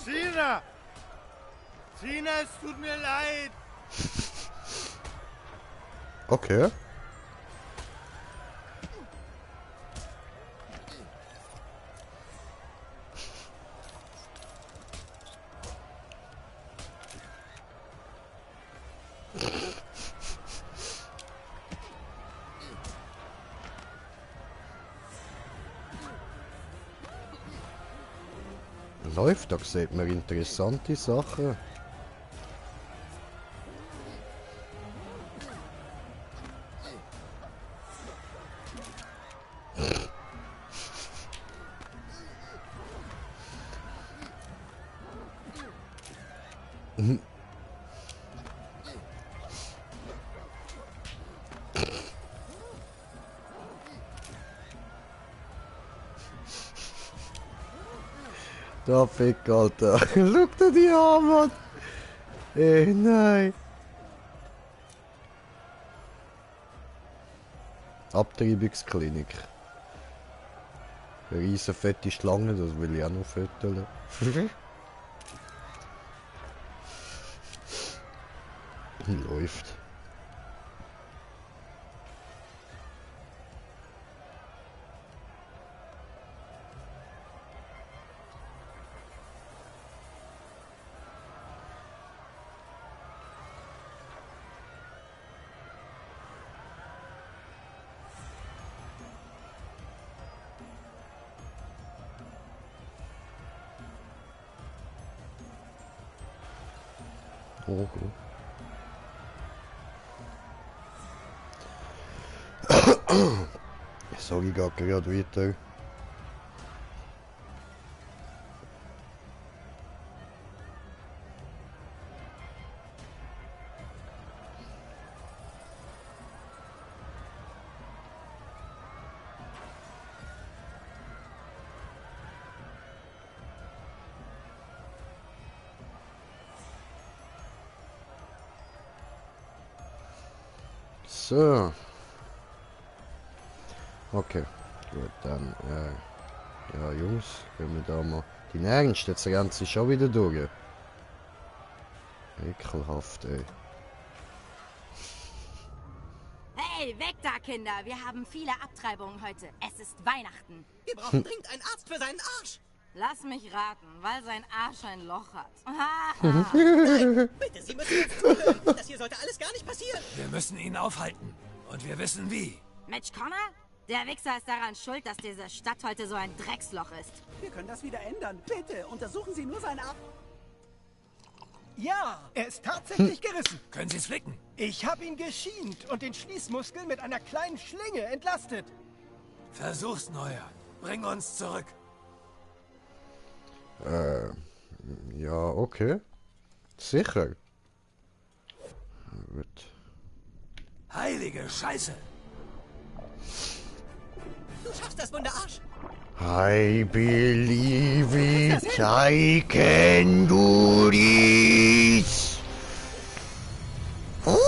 Tina! Tina, es tut mir leid! Okay. Läuft, da sieht man interessante Sachen. Da Fick, Alter. Schau dir die an, Mann. Ey, nein. Abtreibungsklinik. Eine riesen fette Schlange, das will ich auch noch füttern. Läuft. Oh. Sorry, geht gerade weiter. So. Okay, gut, dann, ja Jungs, können wir da mal... Die Ernst, jetzt rennt sie schon wieder durch. Ekelhaft, ey. Hey, weg da, Kinder! Wir haben viele Abtreibungen heute. Es ist Weihnachten. Wir brauchen dringend einen Arzt für seinen Arsch. Lass mich raten, weil sein Arsch ein Loch hat. Nein, bitte, Sie müssen jetzt zuhören. Das hier sollte alles gar nicht passieren. Wir müssen ihn aufhalten. Und wir wissen wie. Mitch Connor? Der Wichser ist daran schuld, dass diese Stadt heute so ein Drecksloch ist. Wir können das wieder ändern. Bitte, untersuchen Sie nur seinen Arsch. Ja, er ist tatsächlich gerissen. Können Sie es flicken? Ich habe ihn geschient und den Schließmuskel mit einer kleinen Schlinge entlastet. Versuch's, Neuer. Bring uns zurück. Ja, okay. Sicher. Gut. Heilige Scheiße. Du schaffst das, Wunderarsch. I believe it, I can do this. Oh.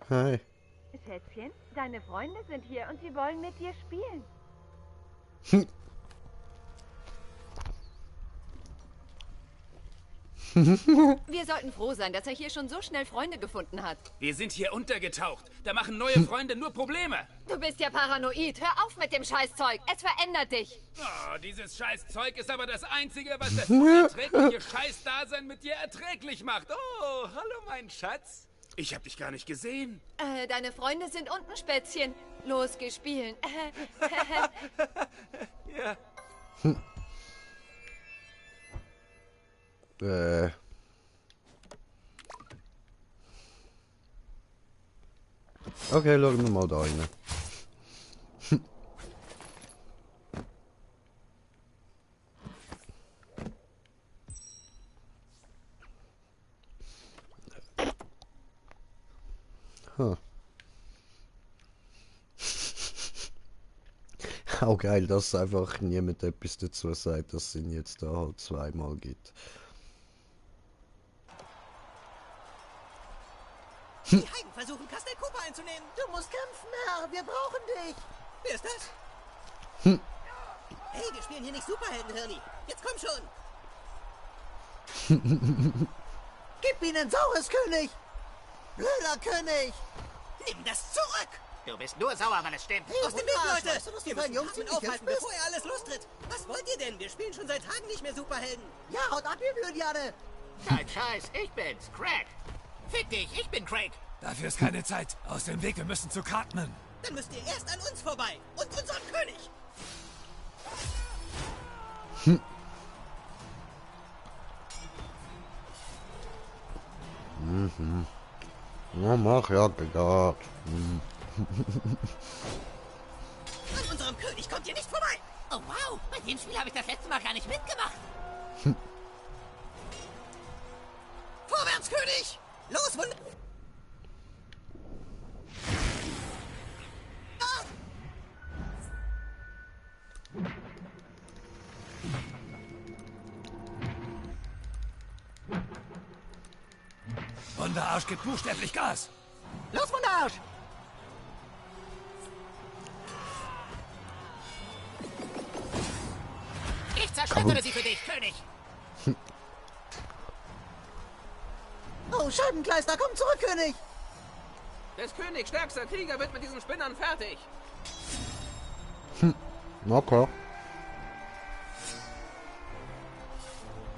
Hi. Schätzchen, deine Freunde sind hier und sie wollen mit dir spielen. Wir sollten froh sein, dass er hier schon so schnell Freunde gefunden hat. Wir sind hier untergetaucht. Da machen neue Freunde nur Probleme. Du bist ja paranoid. Hör auf mit dem Scheißzeug. Es verändert dich. Oh, dieses Scheißzeug ist aber das Einzige, was das unerträgliche Scheißdasein mit dir erträglich macht. Oh, hallo, mein Schatz. Ich hab dich gar nicht gesehen. Deine Freunde sind unten, Spätzchen. Los, geh spielen. Ja. Okay, schauen wir mal da rein. Huh. Auch geil, dass einfach niemand etwas dazu sagt, dass es ihn jetzt da halt zweimal gibt. Die Heiden versuchen, Castel Cooper einzunehmen. Du musst kämpfen, Herr. Wir brauchen dich. Wer ist das? Hey, wir spielen hier nicht Superhelden, Hirni. Jetzt komm schon. Gib ihnen Saures, König. Blöder König. Nimm das zurück. Du bist nur sauer, weil es stimmt. Aus dem Weg, Leute. Weißt du, dass Wir du müssen Jungs Cartman nicht aufhalten, bist? bevor er alles lostritt. Was wollt ihr denn? Wir spielen schon seit Tagen nicht mehr Superhelden. Ja, haut ab, ihr Blödjane. Kein Scheiß, ich bin's, Craig. Fick dich, ich bin Craig. Dafür ist keine Zeit. Aus dem Weg, wir müssen zu Cartman. Dann müsst ihr erst an uns vorbei. Und unseren König. Mhm. Ja, mach ja gerade. An unserem König kommt ihr nicht vorbei. Oh wow, bei dem Spiel habe ich das letzte Mal gar nicht mitgemacht. Vorwärts, König. Los, Wunder... Wunderarsch gibt buchstäblich Gas. Los, Wunderarsch! Ich zerschmettere sie für dich, König. Oh, Scheibenkleister, komm zurück, König! Des Königs stärkster Krieger wird mit diesen Spinnern fertig. Okay.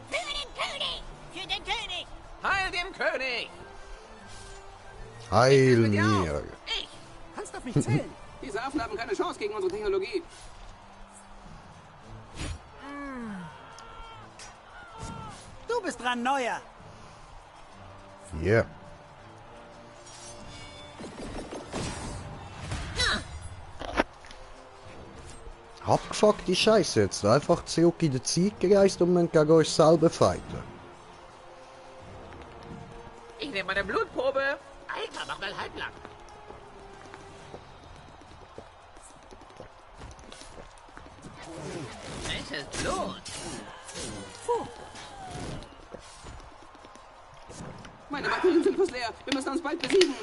Für den König! Für den König! Heil dem König! Heil mir! Ich! Kannst auf mich zählen! Diese Affen haben keine Chance gegen unsere Technologie. Du bist dran, Neuer! Yeah. Abgefuckt die Scheiße jetzt. Einfach zurück in die Zeit gereist und man gegen euch selber fighten. Ich nehme meine Blutprobe. Alter, mach mal halblang. Es ist Blut. Puh. Meine Batterien sind fast leer. Wir müssen uns bald besiegen.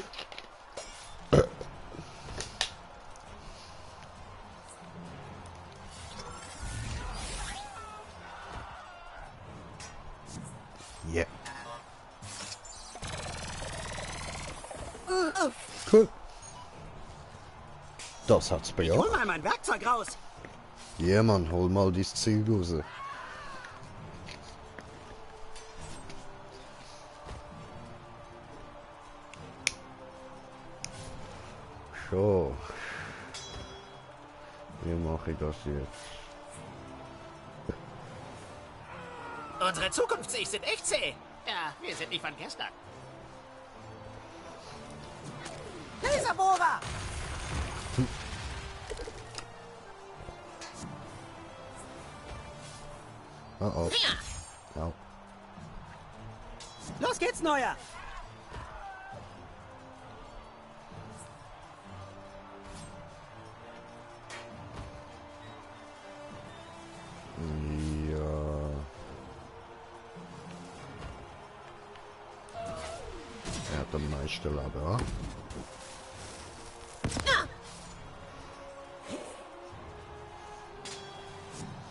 Yeah. Cool. Das hat's bejaht. Hol mal mein Werkzeug raus! Ja, Mann, hol mal dieses Ziel raus. So. Wie mache ich das jetzt? Unsere Zukunftssicht sind echt zäh. Ja, wir sind nicht von gestern. Laserbohrer! Oh. Ja. Los geht's, Neuer! Er hat am meisten Lager.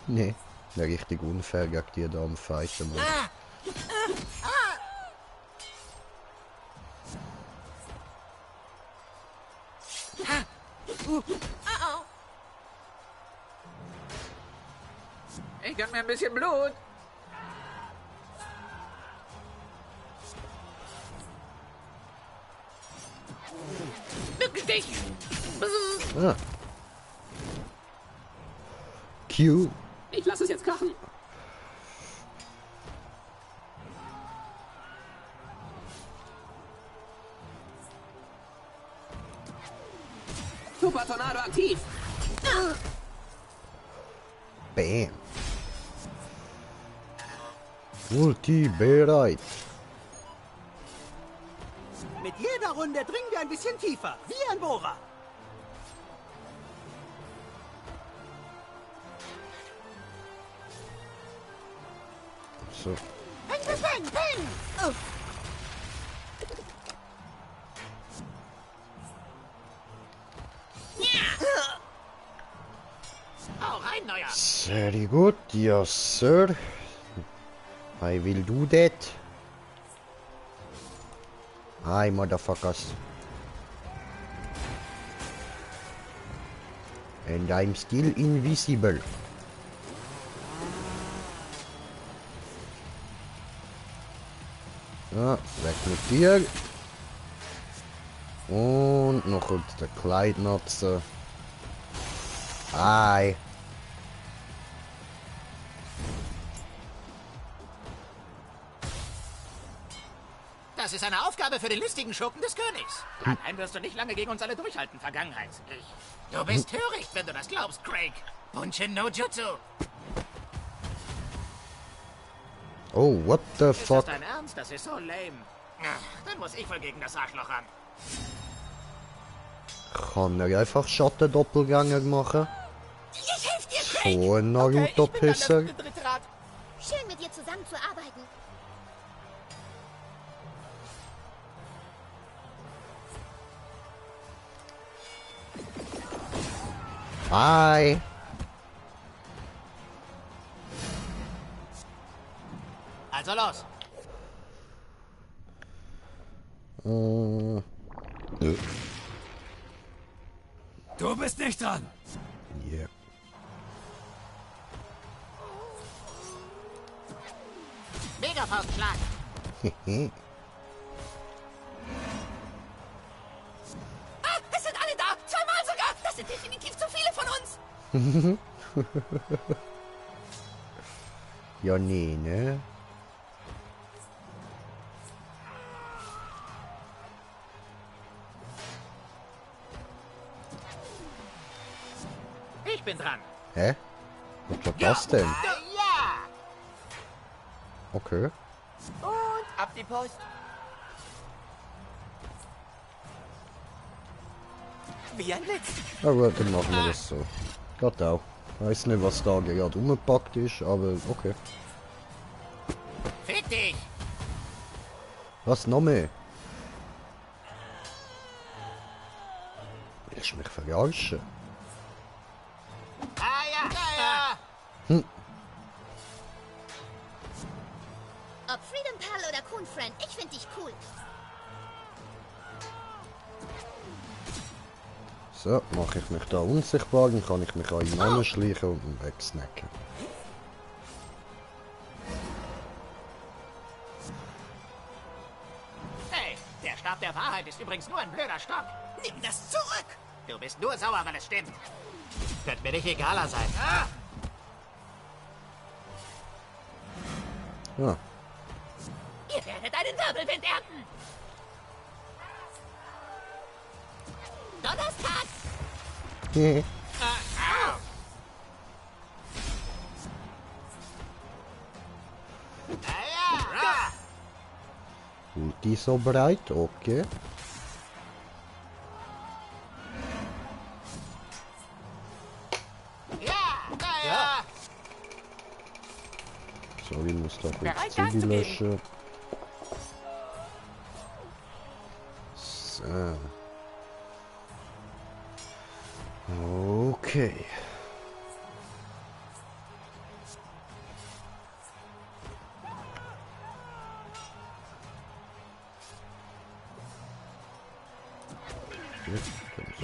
Nee, der richtig unfair gegen die da am Fighten, Mann. Ich gönn mir ein bisschen Blut. Wirklich dich. Ah. Q. Ich lasse es jetzt krachen. Super Tornado aktiv. Bam. Ulti bereit. Mit jeder Runde dringen wir ein bisschen tiefer, wie ein Bohrer. So. Peng, peng, peng, peng! Oh. Hau rein, Neuer! Very good, yes, sir. I will do that. Hi, motherfuckers. And I'm still invisible. Ja, weg mit dir. Und noch der Kleidnutzer. Hi. Das ist eine Aufgabe für den listigen Schurken des Königs. Allein wirst du nicht lange gegen uns alle durchhalten, Vergangenheit. Du bist töricht, wenn du das glaubst, Craig. Bunshin no Jutsu. Oh, what the Ist fuck? das dein Ernst? Das ist so lame. Ach, dann muss ich wohl gegen das Arschloch ran. Kann er einfach Schattendoppelgänger machen? Ich helfe dir, Craig! So ein Naruto-Pisser. Schön, mit dir zusammenzuarbeiten. Hi. Also los. Nö. Du bist nicht dran. Yeah. Megafaustschlag. Ah, es sind alle da. 2-mal sogar. Das sind definitiv zu viele von uns. Ja, nee, ne? Ich bin dran. Hä? Was war das denn? Ja. Okay. Und ab die Post. Wie ein Blitz. Na gut, dann machen wir das so. Geht auch. Weiß nicht, was da gerade umgepackt ist, aber okay. Fick dich. Was noch mehr? Willst du mich verarschen? Ah ja, ja. Hm. Ob Freedom Pal oder Coon Friend, ich finde dich cool. So, mache ich mich da unsichtbar, dann kann ich mich an ihn anschleichen und ihn wegsnacken. Hey, der Stab der Wahrheit ist übrigens nur ein blöder Stock. Nimm das zurück. Du bist nur sauer, weil es stimmt. Könnte mir nicht egaler sein. Ah! Ja. Ihr werdet einen Wirbelwind ernten. Donnerstag. Ulti so breit, okay. Ja. So, ich muss da kurz Bereit, Gas zu Zügel geben. löschen. So. Okay.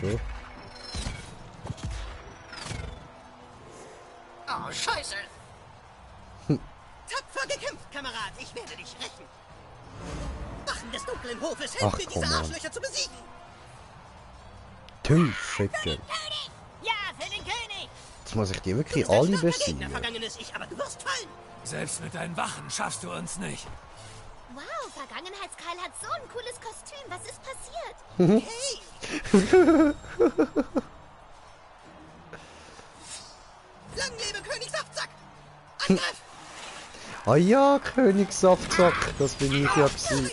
So. Oh, Scheiße. Tapfer gekämpft, Kamerad. Ich werde dich rächen. Wachen des dunklen Hofes, Ach, helft mir, diese komm, Mann. Arschlöcher zu besiegen. Tüffelchen. Ja, für den König. Jetzt muss ich die wirklich Du bist alle ein starker besiegen. Gegner, vergangenes Ich, aber du wirst fallen. Selbst mit deinen Wachen schaffst du uns nicht. Wow, Vergangenheitskeil hat so ein cooles Kostüm. Was ist passiert? Hey! Lang lebe König Saftsack! Angriff! Ah ja, König Saftsack, das bin ich ja gewesen.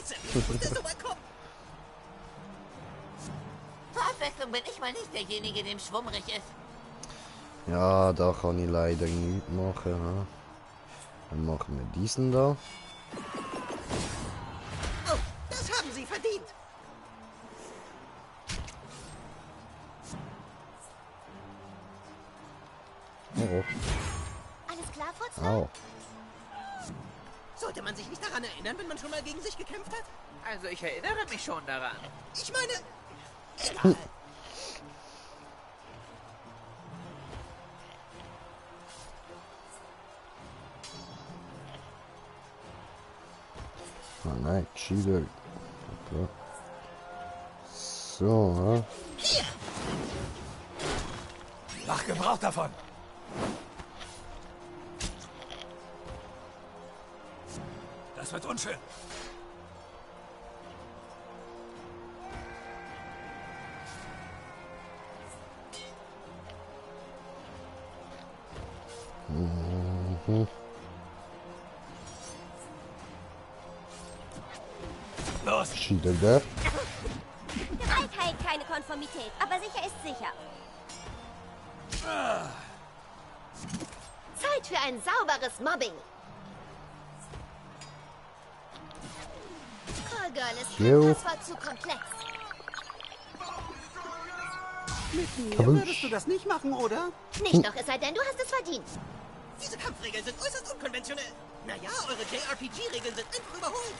Zur Abwechslung bin ich mal nicht derjenige, dem schwummrig ist. Ja, da kann ich leider nichts machen. Ha? Dann machen wir diesen da. Oh, das haben sie verdient. Oh, Alles klar, Furz? Au. Sollte man sich nicht daran erinnern, wenn man schon mal gegen sich gekämpft hat? Also ich erinnere mich schon daran. Ich meine... Egal. Ah nein, Cheater. Okay. So, ha? Hier! Mach Gebrauch davon. Das wird unschön. Mhm. Los! Cheater da. Gewalt heilt keine Konformität, aber sicher ist sicher. Zeit für ein sauberes Mobbing. Callgirl ist Jo. das war zu komplex. Mit mir Kabusch. würdest du das nicht machen, oder? Nicht doch, es sei denn, du hast es verdient. Diese Kampfregeln sind äußerst unkonventionell. Naja, eure JRPG-Regeln sind einfach überholt.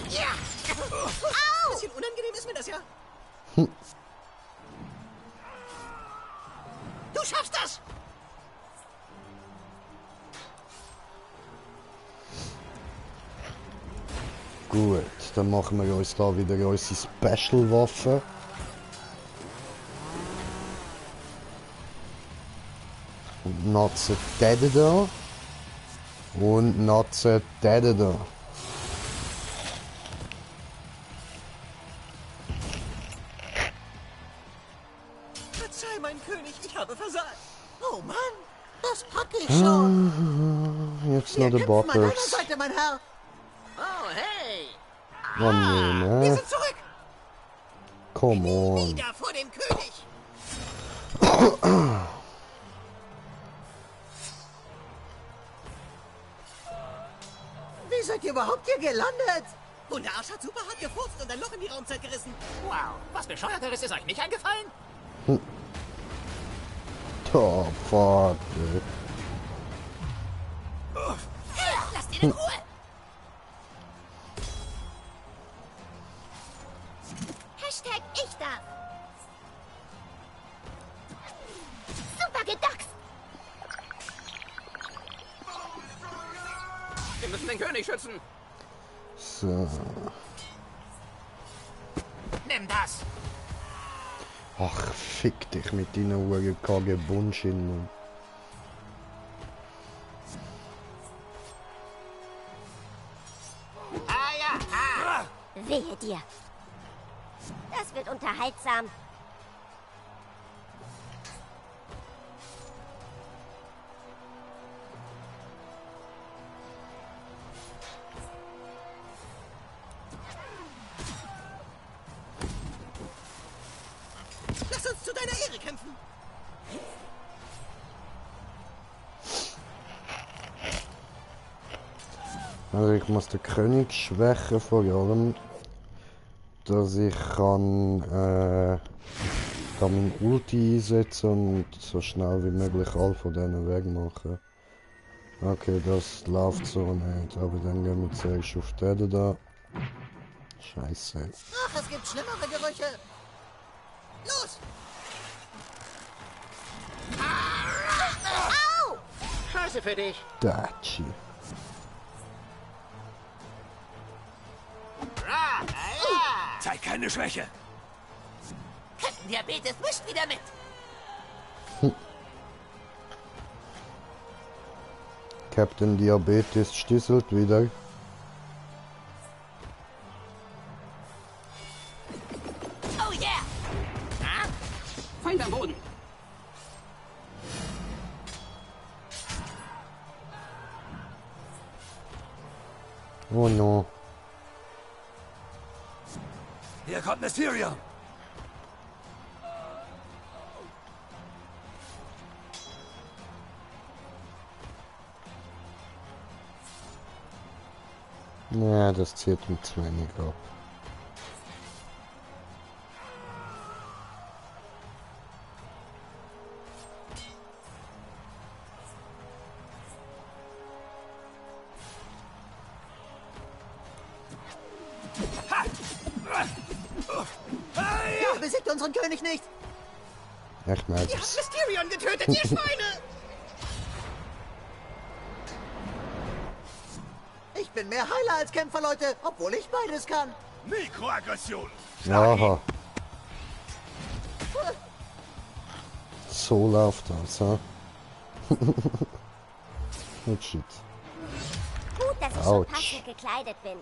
Ja! Au! Bisschen unangenehm ist mir das ja. Du schaffst das! Gut, dann machen wir uns da wieder unsere Special-Waffe. Und Natze Dede da. Und Natze Dede da. Verzeih, mein König, ich habe versagt. Oh Mann, das packe ich schon. Jetzt noch der An meiner Bockers. Seite, mein Herr. Oh, hey. Oh nee, Wir ne? sind zurück. Come on. Wieder vor dem König. Wie seid ihr überhaupt hier gelandet? Wunderarsch hat super hart gefurzt und ein Loch in die Raumzeit gerissen. Wow, was Bescheuerteres ist euch nicht eingefallen? Oh, fuck, ey. Lasst ihn in Ruhe. Hashtag ich darf. Super gedachst. Wir müssen den König schützen. So. Nimm das. Ach, fick dich mit deinen Uhren KG Bullshit, Mann. Wehe dir. Das wird unterhaltsam. Lass uns zu deiner Ehre kämpfen. Also ich muss den König schwächen, vor allem, dass ich kann da mein Ulti einsetzen und so schnell wie möglich all von denen wegmachen. Okay, das läuft so nicht, aber dann gehen wir zuerst auf den da. Scheiße. Ach, es gibt schlimmere Gerüche. Los! Au! Scheiße für dich. Datschi. Zeig keine Schwäche. Captain Diabetes mischt wieder mit. Captain Diabetes stisselt wieder. Oh yeah! Feind am Boden. Oh no. Hier kommt Mysterium. Ja, das zählt mir zu wenig ab. Ihr besiegt unseren König nicht. Ich merke Ihr habt es. Mysterion getötet, ihr Schweine! Ich bin mehr Heiler als Kämpfer, Leute, obwohl ich beides kann. Mikroaggression. Aha. So läuft das, ha? Oh shit. Gut, dass ich Autsch. schon passend gekleidet bin.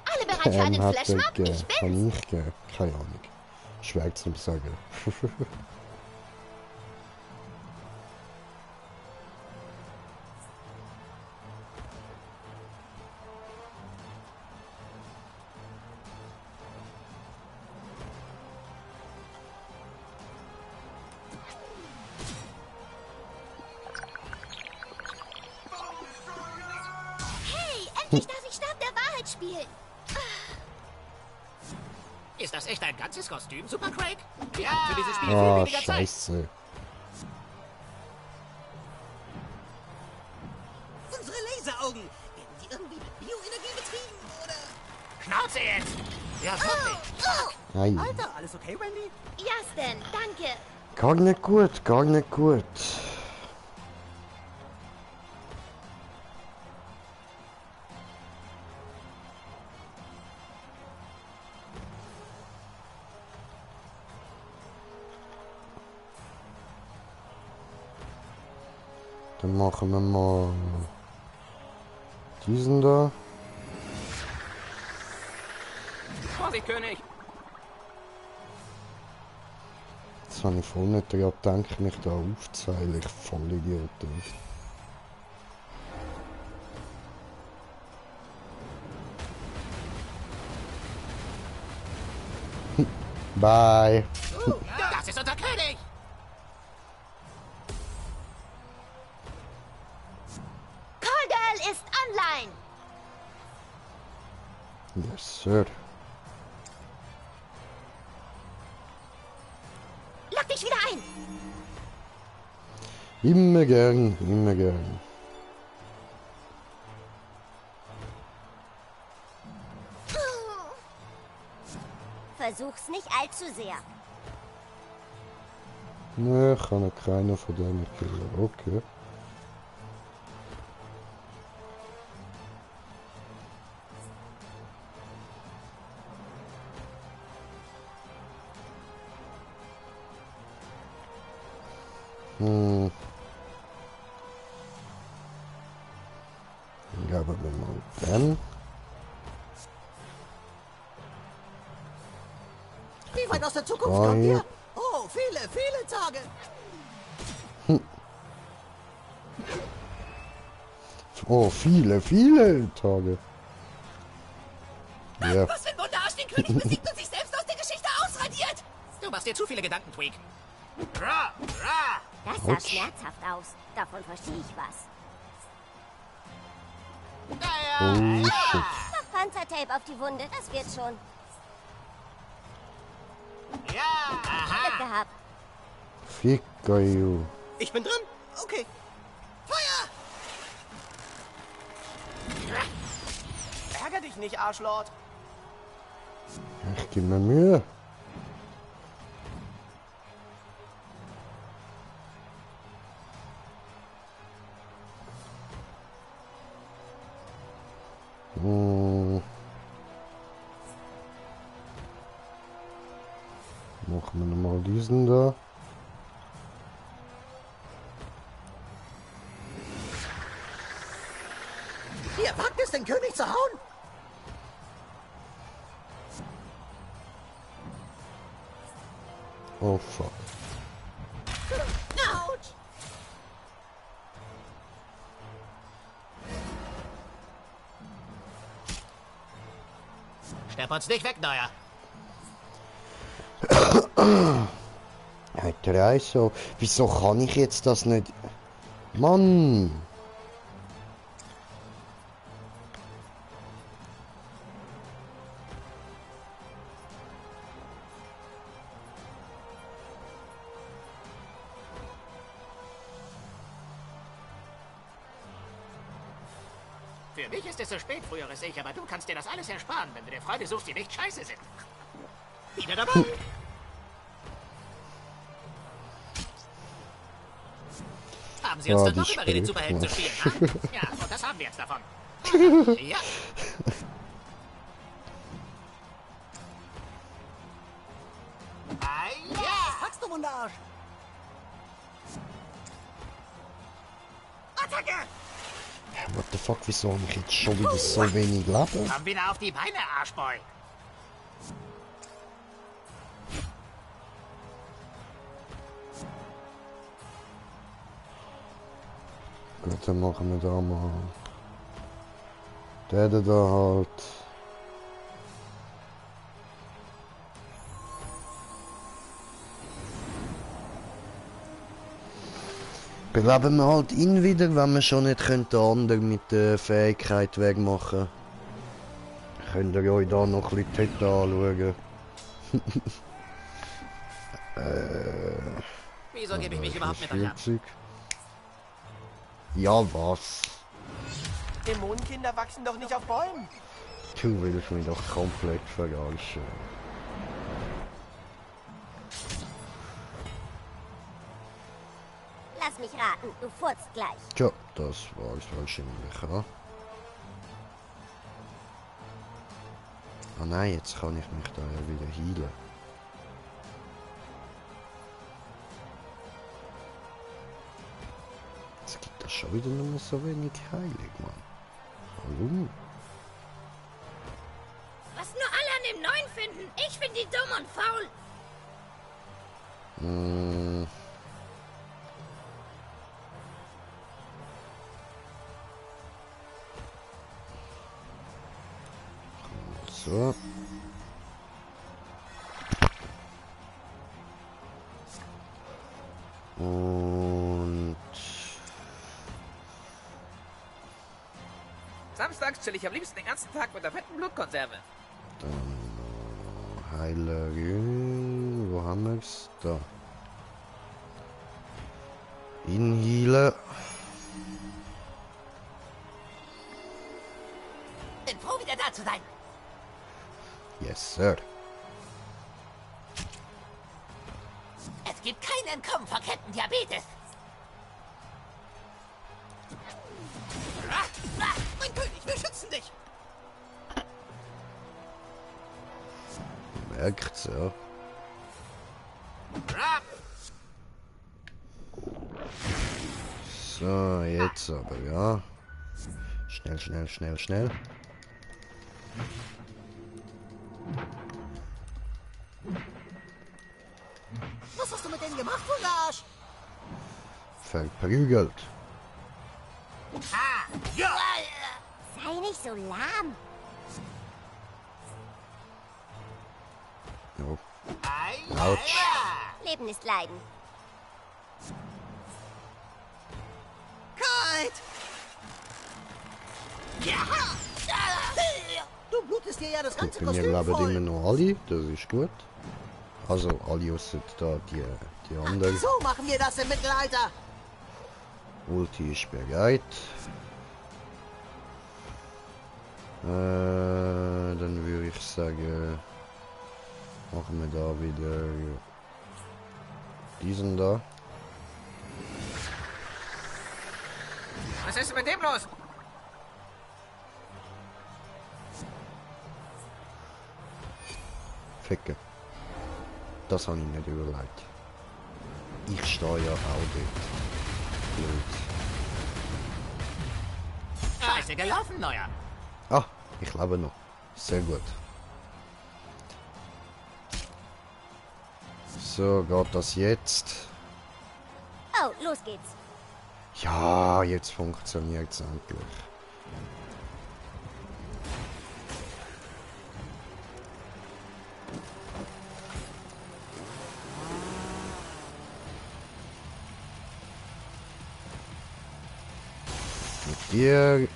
Alle bereit für einen Flashmob? Ich bin. Kann ich gehen? Keine Ahnung. Schwer zu sagen. Hey, endlich darf ich Stab der Wahrheit spielen. Ist das echt ein ganzes Kostüm, Super Craig? Ja, für dieses Spiel Ah, viel weniger Zeit. scheiße. Unsere Laseraugen. Werden die irgendwie mit Bioenergie betrieben, oder? Schnauze jetzt! Ja, wirklich. Nein. Alter, alles okay, Wendy? Ja, Stan, danke. Gar nicht gut, gar nicht gut. Dann machen wir mal diesen da. Vorsicht, König! Jetzt habe ich voll nicht daran gedacht, mich da aufzuzählen. Ich voll Idiot. Bye. Das ist unser König! Caldwell ist online. Yes, sir. Lock dich wieder ein. Immer gern, immer gern. Versuch's nicht allzu sehr. Ne, kann ja keiner von denen killen. Okay. Hm. Ja, aber wenn man dann. Wie weit aus der Zukunft kommt ihr? Oh, viele, viele Tage. Oh, viele, viele Tage. Ja. Was, wenn Wunderarsch den König besiegt und sich selbst aus der Geschichte ausradiert? Du machst dir zu viele Gedanken, Tweak. Ra, ra. Das sah schmerzhaft aus. Davon verstehe ich was. Oh, shit. Noch Panzertape auf die Wunde, das wird schon. Ja, Glück gehabt. Ficker you. Ich bin drin? Okay. Feuer! Ärger dich nicht, Arschlord. Ich gebe mir Mühe. Hm. Machen wir nochmal diesen da. Ihr wagt es, den König zu hauen? Oh fuck. Autsch! Stepp uns nicht weg, Neuer. Hat er auch so. Wieso kann ich jetzt das nicht? Mann! Für mich ist es so spät, früheres Ich, aber du kannst dir das alles ersparen, wenn du dir Freunde suchst, die nicht scheiße sind. Wieder dabei? Haben sie uns dann noch überredet, Superhelden zu spielen, ha? Ja, und das haben wir jetzt davon. Ja. Ja, packst du, Wunderarsch. Attacke! What the fuck, wieso habe ich jetzt schon wieder so wenig Leben? Komm wieder auf die Beine, Arschboy. Gut, dann machen wir da mal. Der da halt. Beleben wir halt ihn wieder, wenn wir schon nicht den anderen mit der Fähigkeit wegmachen. Könnt ihr euch da noch ein bisschen anschauen. Wieso gebe ich mich überhaupt mit euch ab? Ja, was? Dämonenkinder wachsen doch nicht auf Bäumen. Du willst mich doch komplett verarschen. Lass mich raten, du furzt gleich. Tja, das war es wahrscheinlich, ja. Ah nein, jetzt kann ich mich da ja wieder heilen. Jetzt gibt das schon wieder nur so wenig Heilung, Mann. Hallo? Was nur alle an dem Neuen finden. Ich finde die dumm und faul. So. Und Samstags chill ich am liebsten den ganzen Tag mit der fetten Blutkonserve. dann Heilerin. Wo haben wir's? Da. Inhile. Bin froh, wieder da zu sein. Yes, Sir. Es gibt kein Entkommen vor Kettendiabetes. Mein König, wir schützen dich. Merkt's, ja. So, jetzt aber, ja. Schnell, schnell, schnell, schnell. Was hast du mit denen gemacht, Wunderarsch? Verprügelt. Ja. Sei nicht so lahm. Jo. Autsch. Leben ist Leiden. Kalt! Ja! Du blutest dir ja das ganze Bin ja Kostüm glaube ich voll. immer noch alle, das ist gut. Also alle ausser da die anderen. So machen wir das im Mittelalter. Ulti ist bereit. Dann würde ich sagen, machen wir da wieder diesen da. Was ist mit dem los? Ficke. Das habe ich nicht überlegt. Ich stehe ja auch dort. Blöd. Scheiße gelaufen, Neuer. Ah, ich lebe noch. Sehr gut. So, geht das jetzt? Oh, los geht's. Ja, jetzt funktioniert es endlich. Mit dir.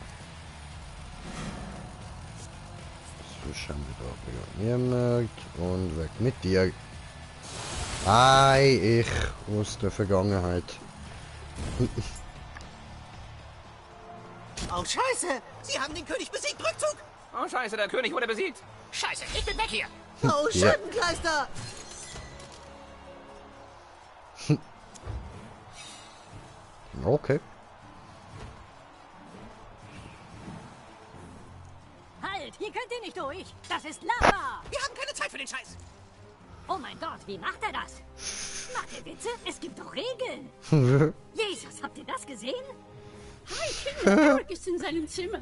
So schauen wir da niemand. Und weg mit dir. Ei, ich aus der Vergangenheit. Oh, Scheiße! Sie haben den König besiegt! Rückzug! Oh, Scheiße, der König wurde besiegt. Scheiße, ich bin weg hier. Oh, Ja. Scheibenkleister! Okay. Halt, hier könnt ihr nicht durch. Das ist Lava. Wir haben keine Zeit für den Scheiß! Oh mein Gott, wie macht er das? Macht er Witze? Es gibt doch Regeln. Jesus, habt ihr das gesehen? Hi, Kinder, Eric ist in seinem Zimmer.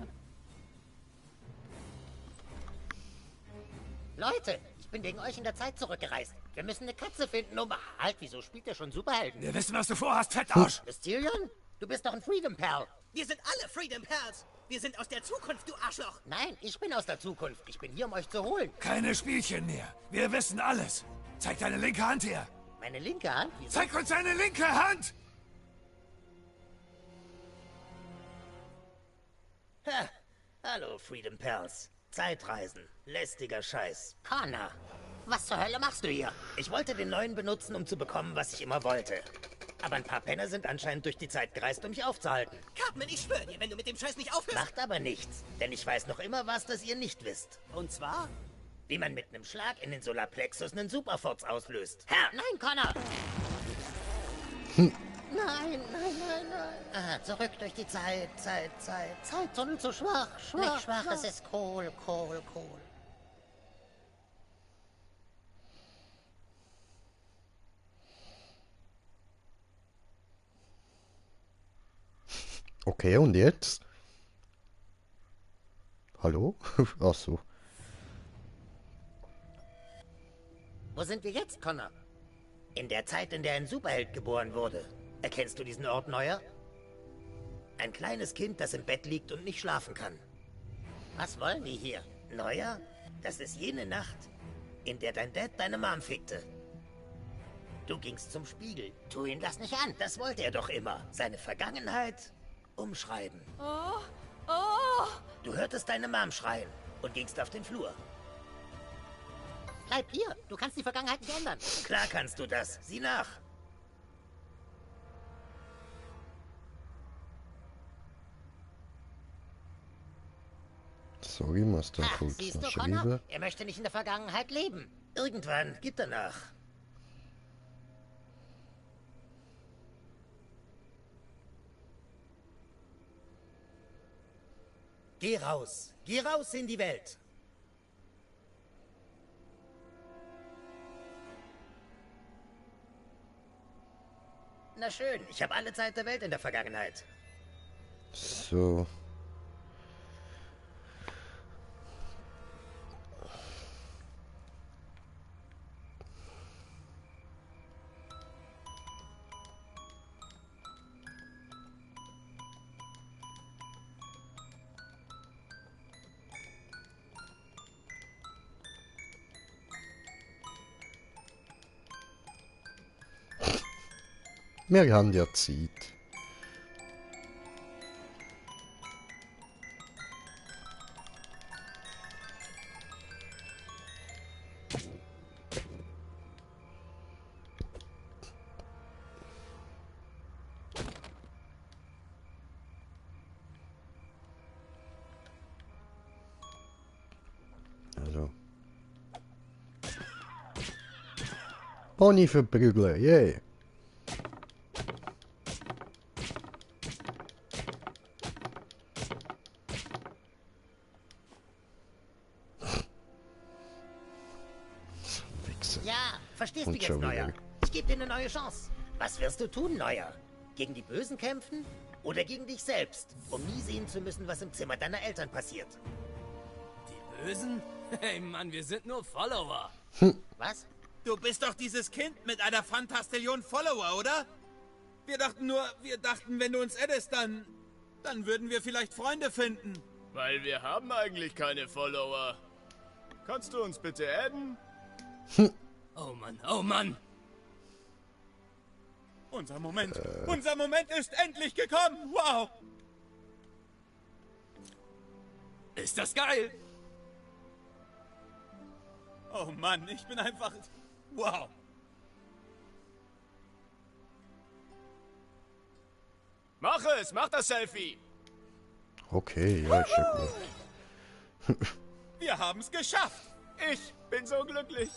Leute, ich bin wegen euch in der Zeit zurückgereist. Wir müssen eine Katze finden, um... Halt, wieso spielt ihr schon Superhelden? Wir wissen, was du vorhast, Fettarsch. Mysterion? Du bist doch ein Freedom Pal. Wir sind alle Freedom Pals! Wir sind aus der Zukunft, du Arschloch! Nein, ich bin aus der Zukunft. Ich bin hier, um euch zu holen. Keine Spielchen mehr. Wir wissen alles. Zeig deine linke Hand her. Meine linke Hand? Wieso? Zeig uns deine linke Hand! Ha. Hallo, Freedom Pals. Zeitreisen. Lästiger Scheiß. Connor. Was zur Hölle machst du hier? Ich wollte den neuen benutzen, um zu bekommen, was ich immer wollte. Aber ein paar Penner sind anscheinend durch die Zeit gereist, um mich aufzuhalten. Cartman, ich schwöre dir, wenn du mit dem Scheiß nicht aufhörst... Macht aber nichts, denn ich weiß noch immer was, das ihr nicht wisst. Und zwar? Wie man mit einem Schlag in den Solarplexus einen Superforce auslöst. Nein, Connor! Nein. Ah, zurück durch die Zeit. Zeittunnel zu schwach. Nicht schwach, es ist Kohl. Okay, und jetzt? Hallo? Ach so. Wo sind wir jetzt, Connor? In der Zeit, in der ein Superheld geboren wurde. Erkennst du diesen Ort, Neuer? Ein kleines Kind, das im Bett liegt und nicht schlafen kann. Was wollen die hier? Neuer? Das ist jene Nacht, in der dein Dad deine Mom fickte. Du gingst zum Spiegel. Tu ihn das nicht an. Das wollte er doch immer. Seine Vergangenheit umschreiben. Oh. Du hörtest deine Mom schreien und gingst auf den Flur. Bleib hier. Du kannst die Vergangenheit nicht ändern. Klar kannst du das. Sieh nach. Sorry, Master kurz Siehst noch du, Connor? schreiben. Er möchte nicht in der Vergangenheit leben. Irgendwann gibt er nach. Geh raus. Geh raus in die Welt. Na schön, ich habe alle Zeit der Welt in der Vergangenheit. So. Wir haben ja Zeit. Also. Pony verprügeln, yay. Verstehst du jetzt, Neuer? Ich gebe dir eine neue Chance. Was wirst du tun, Neuer? Gegen die Bösen kämpfen? Oder gegen dich selbst, um nie sehen zu müssen, was im Zimmer deiner Eltern passiert? Die Bösen? Hey Mann, wir sind nur Follower. Was? Du bist doch dieses Kind mit einer Fantastillion Follower, oder? Wir dachten, wenn du uns addest, dann würden wir vielleicht Freunde finden. Weil wir haben eigentlich keine Follower. Kannst du uns bitte adden? Oh Mann, oh Mann. Unser Moment ist endlich gekommen. Wow. Ist das geil? Oh Mann, ich bin einfach... Wow. Mach das Selfie. Okay, ja, ist ja gut. Wir haben es geschafft. Ich bin so glücklich.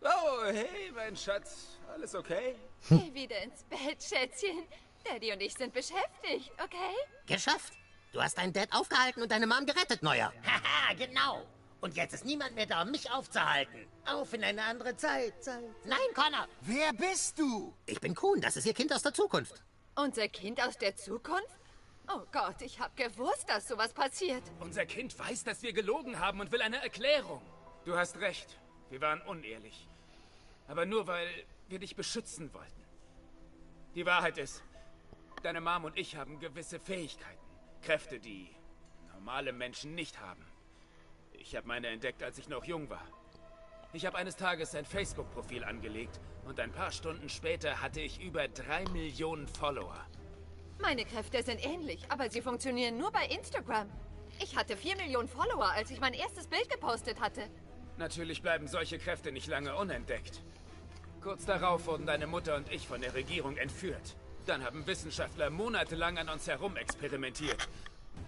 Oh, hey, mein Schatz. Alles okay? Geh wieder ins Bett, Schätzchen. Daddy und ich sind beschäftigt, okay? Geschafft. Du hast deinen Dad aufgehalten und deine Mom gerettet, Neuer. Haha, genau. Und jetzt ist niemand mehr da, um mich aufzuhalten. Auf in eine andere Zeit. Nein, Connor. Wer bist du? Ich bin Kuhn, das ist ihr Kind aus der Zukunft. Unser Kind aus der Zukunft? Oh Gott, ich hab gewusst, dass sowas passiert. Unser Kind weiß, dass wir gelogen haben und will eine Erklärung. Du hast recht. Wir waren unehrlich. Aber nur, weil wir dich beschützen wollten. Die Wahrheit ist, deine Mom und ich haben gewisse Fähigkeiten. Kräfte, die normale Menschen nicht haben. Ich habe meine entdeckt, als ich noch jung war. Ich habe eines Tages ein Facebook-Profil angelegt und ein paar Stunden später hatte ich über 3 Millionen Follower. Meine Kräfte sind ähnlich, aber sie funktionieren nur bei Instagram. Ich hatte 4 Millionen Follower, als ich mein erstes Bild gepostet hatte. Natürlich bleiben solche Kräfte nicht lange unentdeckt. Kurz darauf wurden deine Mutter und ich von der Regierung entführt. Dann haben Wissenschaftler monatelang an uns herum experimentiert,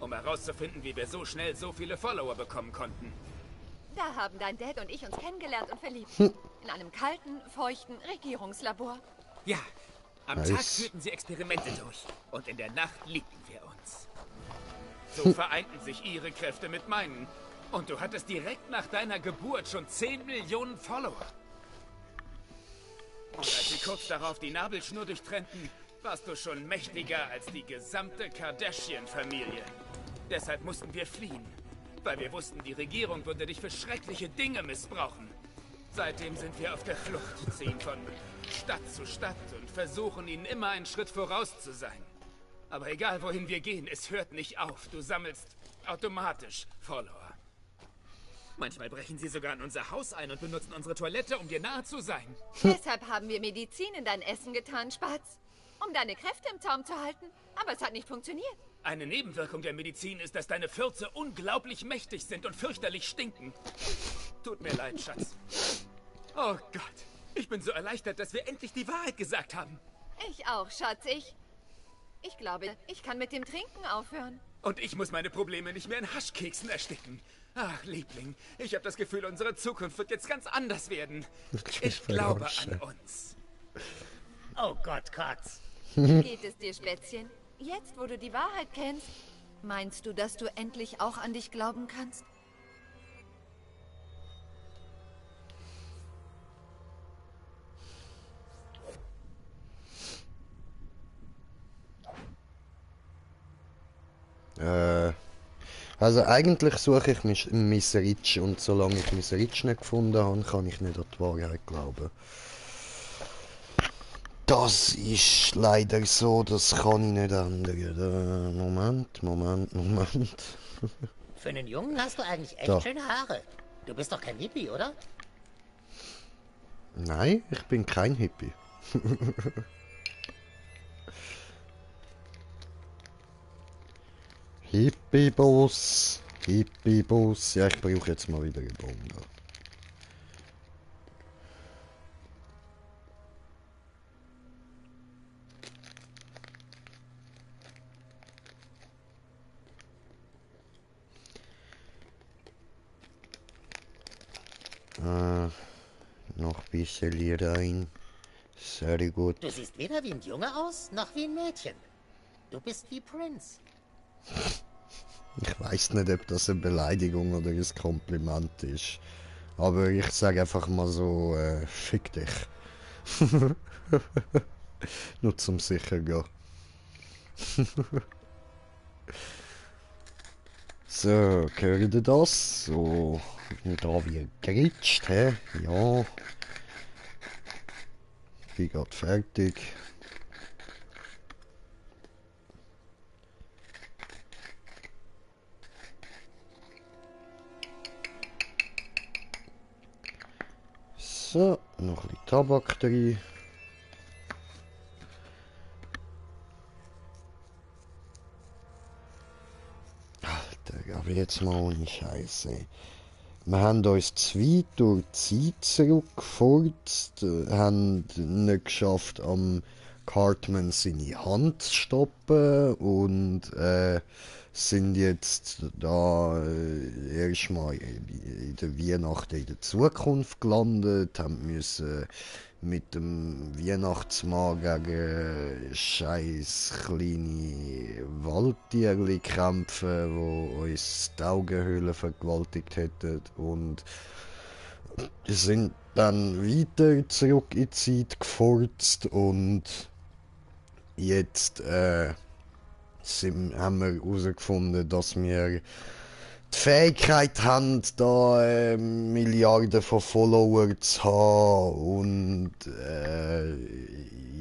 um herauszufinden, wie wir so schnell so viele Follower bekommen konnten. Da haben dein Dad und ich uns kennengelernt und verliebt. In einem kalten, feuchten Regierungslabor. Ja, am Nice. Tag führten sie Experimente durch und in der Nacht liebten wir uns. So vereinten sich ihre Kräfte mit meinen. Und du hattest direkt nach deiner Geburt schon 10 Millionen Follower. Und als sie kurz darauf die Nabelschnur durchtrennten, warst du schon mächtiger als die gesamte Kardashian-Familie. Deshalb mussten wir fliehen, weil wir wussten, die Regierung würde dich für schreckliche Dinge missbrauchen. Seitdem sind wir auf der Flucht, ziehen von Stadt zu Stadt und versuchen, ihnen immer einen Schritt voraus zu sein. Aber egal, wohin wir gehen, es hört nicht auf. Du sammelst automatisch Follower. Manchmal brechen sie sogar in unser Haus ein und benutzen unsere Toilette, um dir nahe zu sein. Deshalb haben wir Medizin in dein Essen getan, Spatz. Um deine Kräfte im Zaum zu halten. Aber es hat nicht funktioniert. Eine Nebenwirkung der Medizin ist, dass deine Fürze unglaublich mächtig sind und fürchterlich stinken. Tut mir leid, Schatz. Oh Gott, ich bin so erleichtert, dass wir endlich die Wahrheit gesagt haben. Ich auch, Schatz. Ich glaube, ich kann mit dem Trinken aufhören. Und ich muss meine Probleme nicht mehr in Haschkeksen ersticken. Ach, Liebling, ich habe das Gefühl, unsere Zukunft wird jetzt ganz anders werden. Ich glaube an uns. Oh Gott, Kotz. Wie geht es dir, Spätzchen? Jetzt, wo du die Wahrheit kennst, meinst du, dass du endlich auch an dich glauben kannst? Also eigentlich suche ich mich Miss Rich und solange ich Miss Rich nicht gefunden habe, kann ich nicht an die Wahrheit glauben. Das ist leider so, das kann ich nicht ändern. Moment. Für einen Jungen hast du eigentlich echt Da. schöne Haare. Du bist doch kein Hippie, oder? Nein, ich bin kein Hippie. Hippie-Boss. Ja, ich brauche jetzt mal wieder einen Bongo. Noch ein bisschen Lied rein. Sehr gut. Du siehst weder wie ein Junge aus, noch wie ein Mädchen. Du bist wie Prince. Ich weiß nicht, ob das eine Beleidigung oder ein Kompliment ist. Aber ich sage einfach mal so, fick dich. Nur zum sicher gehen. So, hören ihr das? So, da wie geritscht, hä? Ja. Ich bin gerade fertig. So, noch ein bisschen Tabak drin. Alter, aber jetzt mal ohne Scheiße. Wir haben uns zu weit durch die Zeit zurückgefurzt, haben nicht geschafft, am Cartman seine Hand zu stoppen und sind jetzt da erstmal in der Weihnachten in der Zukunft gelandet, haben müssen mit dem Weihnachtsmann gegen scheiß kleine Waldtierli kämpfen, wo uns die Augenhöhlen vergewaltigt hätten, und sind dann weiter zurück in die Zeit gefurzt und jetzt haben wir herausgefunden, dass wir die Fähigkeit haben, da Milliarden von Follower zu haben, und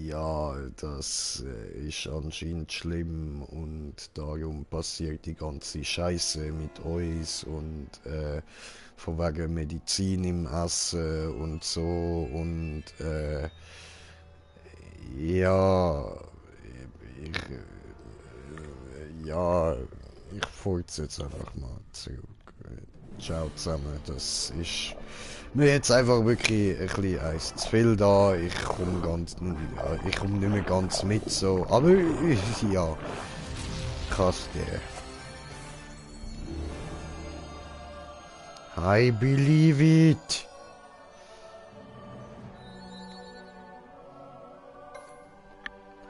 ja, das ist anscheinend schlimm und darum passiert die ganze Scheiße mit uns und von wegen Medizin im Essen und so, und ja, ja, ich furze jetzt einfach mal zurück. Ciao zusammen, das ist mir jetzt einfach wirklich ein bisschen eins zu viel da. Ich komme nicht mehr ganz mit so, aber ja, krass der. I believe it.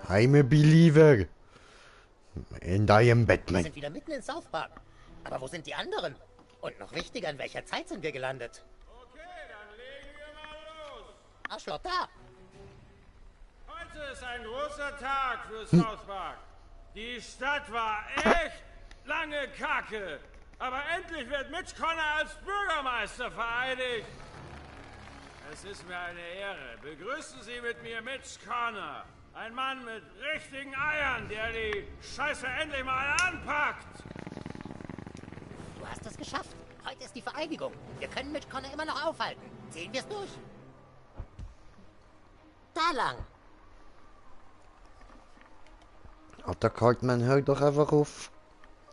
I'm a believer. And I am Batman. Wir sind wieder mitten in South Park. Aber wo sind die anderen? Und noch wichtiger, in welcher Zeit sind wir gelandet? Okay, dann legen wir mal los. Arschloch, da! Heute ist ein großer Tag für South Park. Die Stadt war echt lange Kacke. Aber endlich wird Mitch Connor als Bürgermeister vereidigt. Es ist mir eine Ehre. Begrüßen Sie mit mir Mitch Connor. Ein Mann mit richtigen Eiern, der die Scheiße endlich mal anpackt. Du hast es geschafft. Heute ist die Vereidigung. Wir können Mitch Connor immer noch aufhalten. Ziehen wir es durch. Da lang. Alter Cartman, hör doch einfach auf.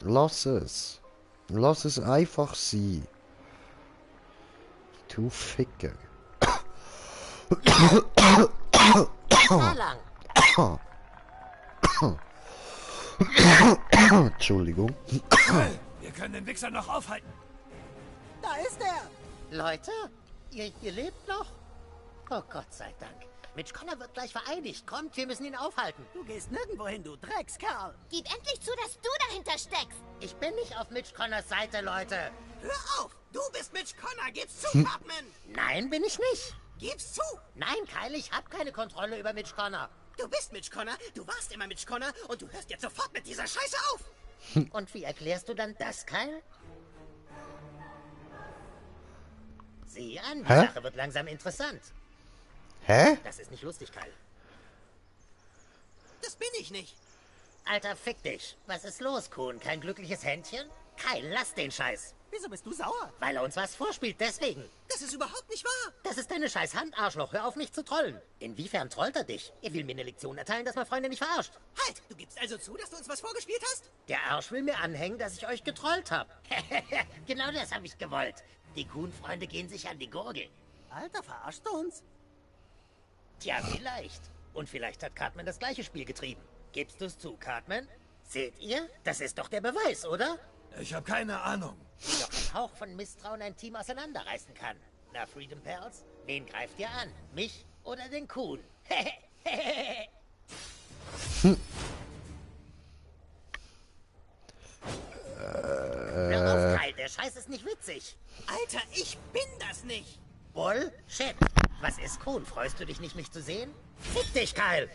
Lass es. Lass es einfach sein. Du Ficker. Da lang. Entschuldigung. Wir können den Wichser noch aufhalten. Da ist er! Leute, ihr lebt noch? Oh Gott sei Dank. Mitch Connor wird gleich vereidigt. Kommt, wir müssen ihn aufhalten. Du gehst nirgendwo hin, du Dreckskerl. Gib endlich zu, dass du dahinter steckst. Ich bin nicht auf Mitch Connors Seite, Leute. Hör auf! Du bist Mitch Connor! Gib's zu, Cartman! Nein, bin ich nicht. Gib's zu! Nein, Kyle, ich habe keine Kontrolle über Mitch Connor. Du bist Mitch Connor, du warst immer Mitch Connor und du hörst jetzt sofort mit dieser Scheiße auf! Und wie erklärst du dann das, Kyle? Sieh an, die Sache wird langsam interessant. Hä? Das ist nicht lustig, Kyle. Das bin ich nicht. Alter, fick dich. Was ist los, Kuhn? Kein glückliches Händchen? Kyle, lass den Scheiß. Wieso bist du sauer? Weil er uns was vorspielt, deswegen. Das ist überhaupt nicht wahr. Das ist deine scheiß Hand, Arschloch. Hör auf, mich zu trollen. Inwiefern trollt er dich? Er will mir eine Lektion erteilen, dass man Freunde nicht verarscht. Halt! Du gibst also zu, dass du uns was vorgespielt hast? Der Arsch will mir anhängen, dass ich euch getrollt habe. Genau das habe ich gewollt. Die Kuhn-Freunde gehen sich an die Gurgel. Alter, verarschst du uns? Tja, vielleicht. Und vielleicht hat Cartman das gleiche Spiel getrieben. Gibst du's zu, Cartman? Seht ihr? Das ist doch der Beweis, oder? Ich habe keine Ahnung. Wie doch ein Hauch von Misstrauen ein Team auseinanderreißen kann. Na, Freedom Pals, wen greift ihr an? Mich oder den Kuhn? Hör auf, Kyle, der Scheiß ist nicht witzig. Alter, ich bin das nicht. Bullshit. Was ist Kuhn? Freust du dich nicht, mich zu sehen? Fick dich, Kyle!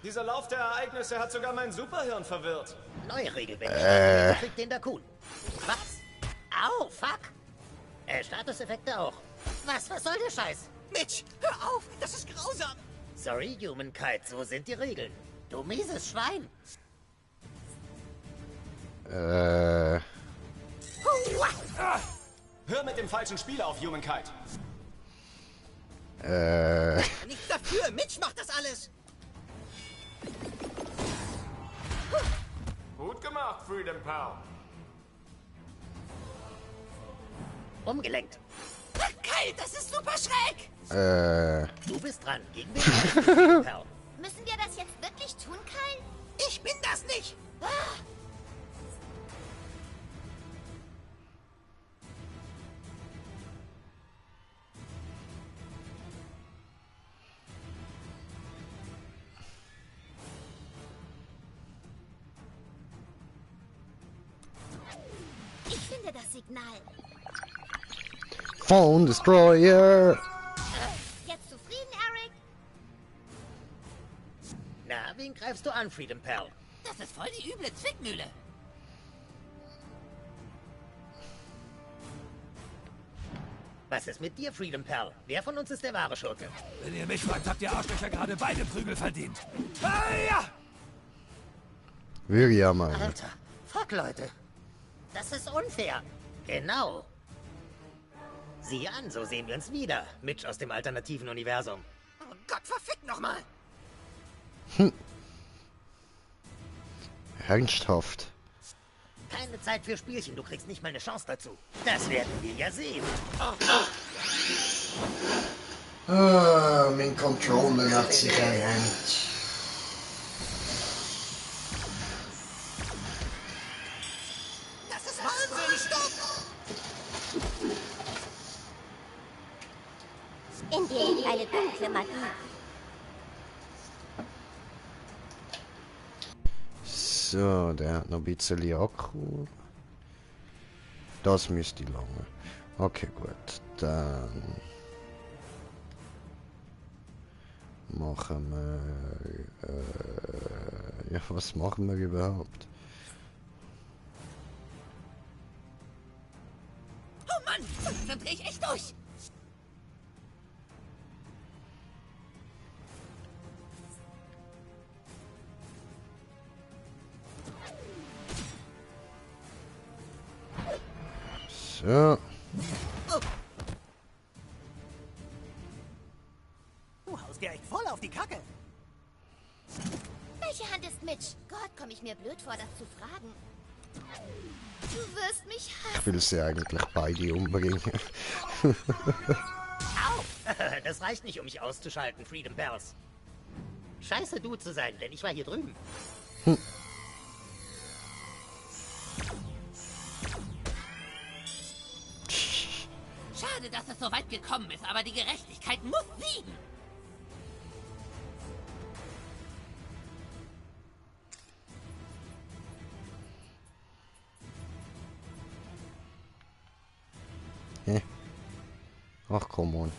Dieser Lauf der Ereignisse hat sogar mein Superhirn verwirrt. Neue Regel, wenn ich kriegt den der Kuhn. Was? Au, fuck! Statuseffekte auch. Was soll der Scheiß? Mitch, hör auf! Das ist grausam! Sorry, Humankind, so sind die Regeln. Du mieses Schwein! Hör mit dem falschen Spieler auf, Humankind. Nichts dafür! Mitch macht das alles! Gut gemacht, Freedom Pal. Umgelenkt. Kyle, das ist super schräg! Du bist dran. Gegen mich. Pal. Müssen wir das jetzt wirklich tun, Kyle? Ich bin das nicht! Ich finde das Signal. Phone Destroyer! Jetzt zufrieden, Eric? Na, wen greifst du an, Freedom Pal? Das ist voll die üble Zwickmühle. Was ist mit dir, Freedom Pal? Wer von uns ist der wahre Schurke? Wenn ihr mich fragt, habt ihr Arschlöcher gerade beide Prügel verdient. Ah, ja! Würde ja mal. Alter, fuck, Leute. Das ist unfair. Genau. Siehe an, so sehen wir uns wieder. Mitch aus dem alternativen Universum. Oh Gott, verfickt nochmal! Ernsthaft. Keine Zeit für Spielchen, du kriegst nicht mal eine Chance dazu. Das werden wir ja sehen. Mein Controller hat sich erhängt. Das ist Wahnsinn, stopp! In dir liegt eine dunkle Magie. So, der hat noch ein bisschen Akku. Das müsste lange. Okay, gut. Dann machen wir... ja, was machen wir überhaupt? Oh Mann, dann dreh ich echt durch! So. Du haust dir echt voll auf die Kacke. Welche Hand ist Mitch? Gott, komme ich mir blöd vor, das zu fragen. Du wirst mich hassen. Ich will sie eigentlich beide umbringen. Au! Das reicht nicht, um mich auszuschalten, Freedom Bells. Scheiße, du zu sein, denn ich war hier drüben. Schade, dass es so weit gekommen ist, aber die Gerechtigkeit muss siegen. Ach, komm on.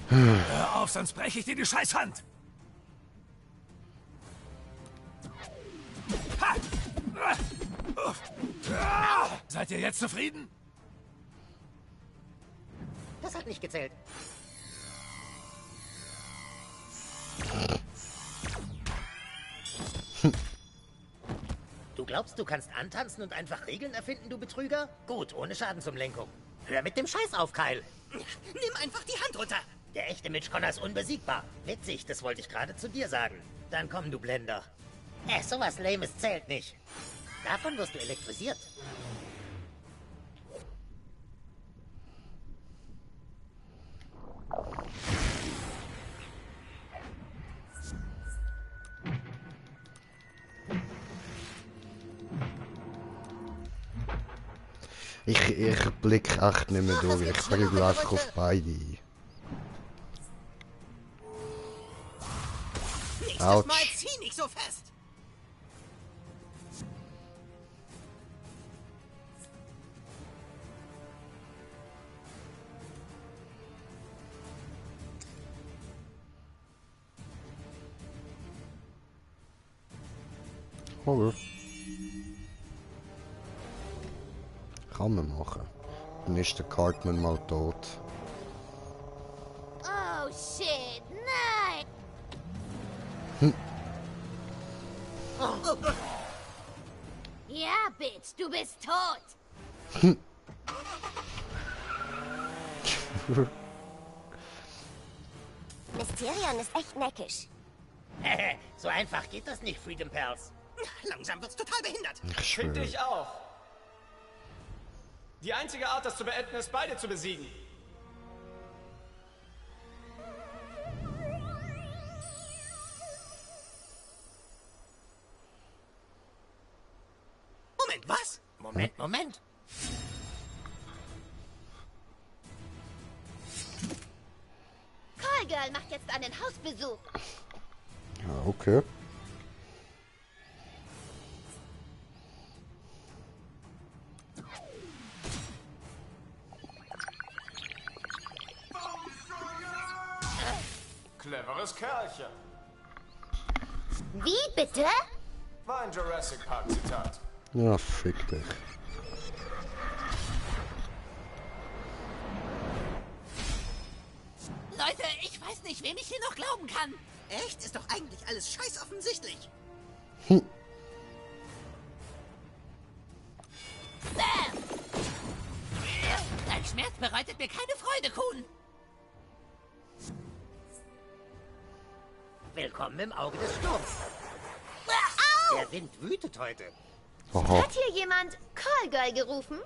Hör auf, sonst breche ich dir die Scheißhand. Seid ihr jetzt zufrieden? Das hat nicht gezählt. Du glaubst, du kannst antanzen und einfach Regeln erfinden, du Betrüger? Gut, ohne Schadensumlenkung. Hör mit dem Scheiß auf, Kyle. Nimm einfach die Hand runter. Der echte Mitch Connor ist unbesiegbar. Witzig, das wollte ich gerade zu dir sagen. Dann komm, du Blender. Sowas Lames zählt nicht. Davon wirst du elektrisiert. Ich blick echt nicht mehr durch. Ich prügel einfach auf beide ein. Nächstes Mal Autsch. zieh nicht so fest. Okay. Kann man machen. Dann ist der Cartman mal tot. Oh shit, nein! Ja, Bitch, du bist tot! Mysterion ist echt neckisch. So einfach geht das nicht, Freedom Pals. Langsam wird's total behindert. Finde ich auch. Die einzige Art, das zu beenden, ist, beide zu besiegen. Moment, was? Moment. Call Girl macht jetzt einen Hausbesuch. Ja, okay. Cleveres Kerlchen. Wie bitte? War ein Jurassic Park Zitat. Ja, fick dich. Leute, ich weiß nicht, wem ich hier noch glauben kann. Echt? Ist doch eigentlich alles scheiß offensichtlich. mir keine Freude, Kuhn. Willkommen im Auge des Sturms. Au! Der Wind wütet heute. Aha. Hat hier jemand Call Girl gerufen?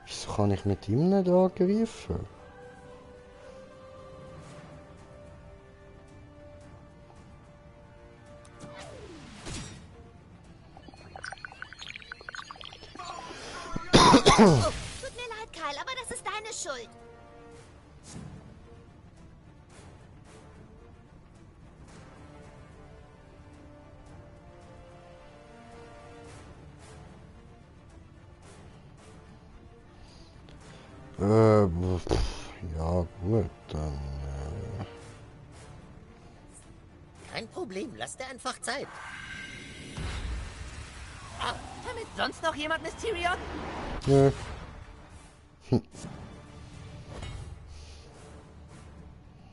Wieso kann ich mit ihm nicht angreifen? Tut mir leid, Kyle, aber das ist deine Schuld. Ja gut, dann... Kein Problem, lass dir einfach Zeit. Ah, damit sonst noch jemand Mysterion? Nö.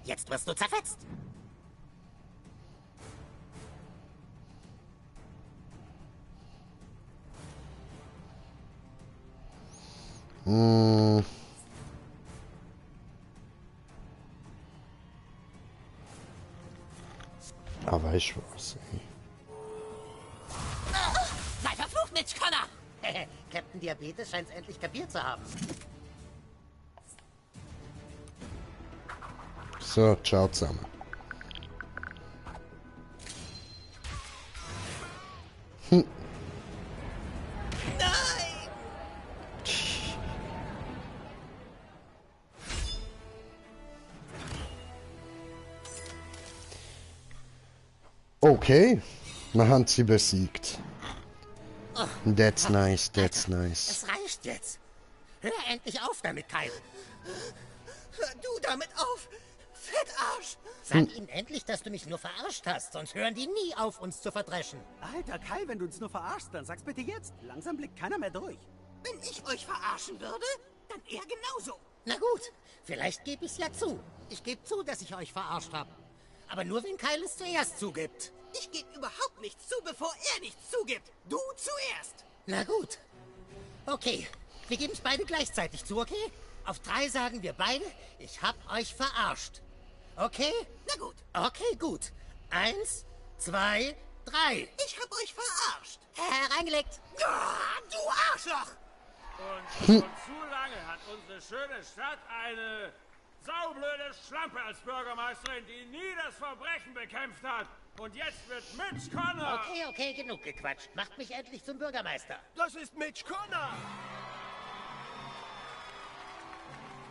Jetzt wirst du zerfetzt. Ah, weißt du was, ey. Sei verflucht, Mitch Connor! Captain Diabetes scheint's endlich kapiert zu haben. So, ciao zusammen. Nein! Okay, wir haben sie besiegt. That's nice, that's nice. Es reicht jetzt. Hör endlich auf damit, Kyle. Hör du damit auf, Fettarsch! Sag ihnen endlich, dass du mich nur verarscht hast, sonst hören die nie auf, uns zu verdreschen. Alter Kai, wenn du uns nur verarschst, dann sag's bitte jetzt. Langsam blickt keiner mehr durch. Wenn ich euch verarschen würde, dann er genauso. Na gut, vielleicht gebe ich's ja zu. Ich gebe zu, dass ich euch verarscht habe. Aber nur, wenn Kyle es zuerst zugibt. Ich gebe überhaupt nichts zu, bevor er nichts zugibt. Du zuerst. Na gut. Okay, wir geben es beide gleichzeitig zu, okay? Auf 3 sagen wir beide, ich hab euch verarscht. Okay? Na gut. Okay, gut. 1, 2, 3. Ich hab euch verarscht. Reingelegt. Ah, du Arschloch! Und schon zu lange hat unsere schöne Stadt eine saublöde Schlampe als Bürgermeisterin, die nie das Verbrechen bekämpft hat. Und jetzt wird Mitch Connor... Okay, genug gequatscht. Macht mich endlich zum Bürgermeister. Das ist Mitch Connor!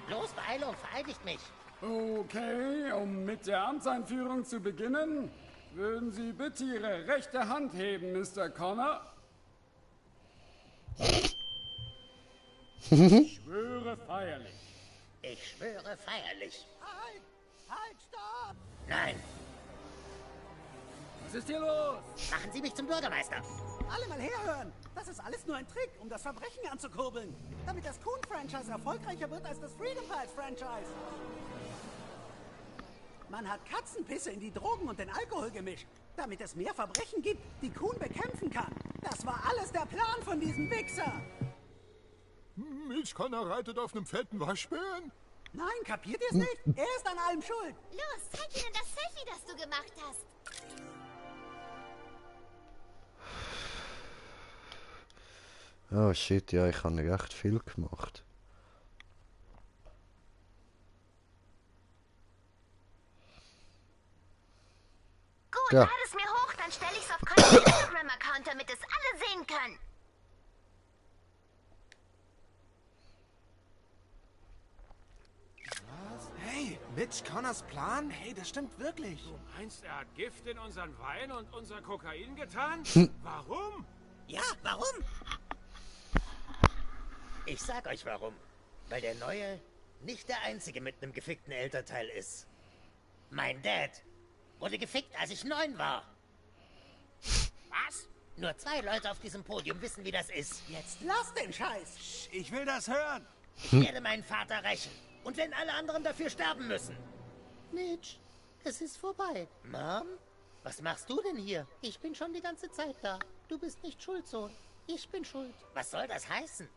Los, Beeilung, vereidigt mich. Okay, um mit der Amtseinführung zu beginnen, würden Sie bitte Ihre rechte Hand heben, Mr. Connor? Ich schwöre feierlich. Ich schwöre feierlich. Halt, stopp! Nein. Was ist hier los? Machen Sie mich zum Bürgermeister. Alle mal herhören! Das ist alles nur ein Trick, um das Verbrechen anzukurbeln. Damit das Coon-Franchise erfolgreicher wird als das Freedom Pals-Franchise. Man hat Katzenpisse in die Drogen und den Alkohol gemischt, damit es mehr Verbrechen gibt, die Coon bekämpfen kann. Das war alles der Plan von diesem Wichser. Mitch Connor reitet auf einem fetten Waschbären? Nein, kapiert ihr es nicht? Er ist an allem schuld. Los, zeig ihnen das Selfie, das du gemacht hast. Oh shit, ja, ich habe recht viel gemacht. Gut, ja. lad es mir hoch, dann stelle ich es auf keinen Instagram-Account, damit es alle sehen können. Hey, Mitch Connors Plan? Hey, das stimmt wirklich. Du meinst, er hat Gift in unseren Wein und unser Kokain getan? Warum? Ja, warum? Ich sag euch warum. Weil der Neue nicht der Einzige mit einem gefickten Elternteil ist. Mein Dad wurde gefickt, als ich 9 war. Was? Nur 2 Leute auf diesem Podium wissen, wie das ist. Jetzt lass den Scheiß. Ich will das hören. Ich werde meinen Vater rächen. Und wenn alle anderen dafür sterben müssen. Mitch, es ist vorbei. Mom, Was machst du denn hier? Ich bin schon die ganze Zeit da. Du bist nicht schuld, Sohn. Ich bin schuld. Was soll das heißen?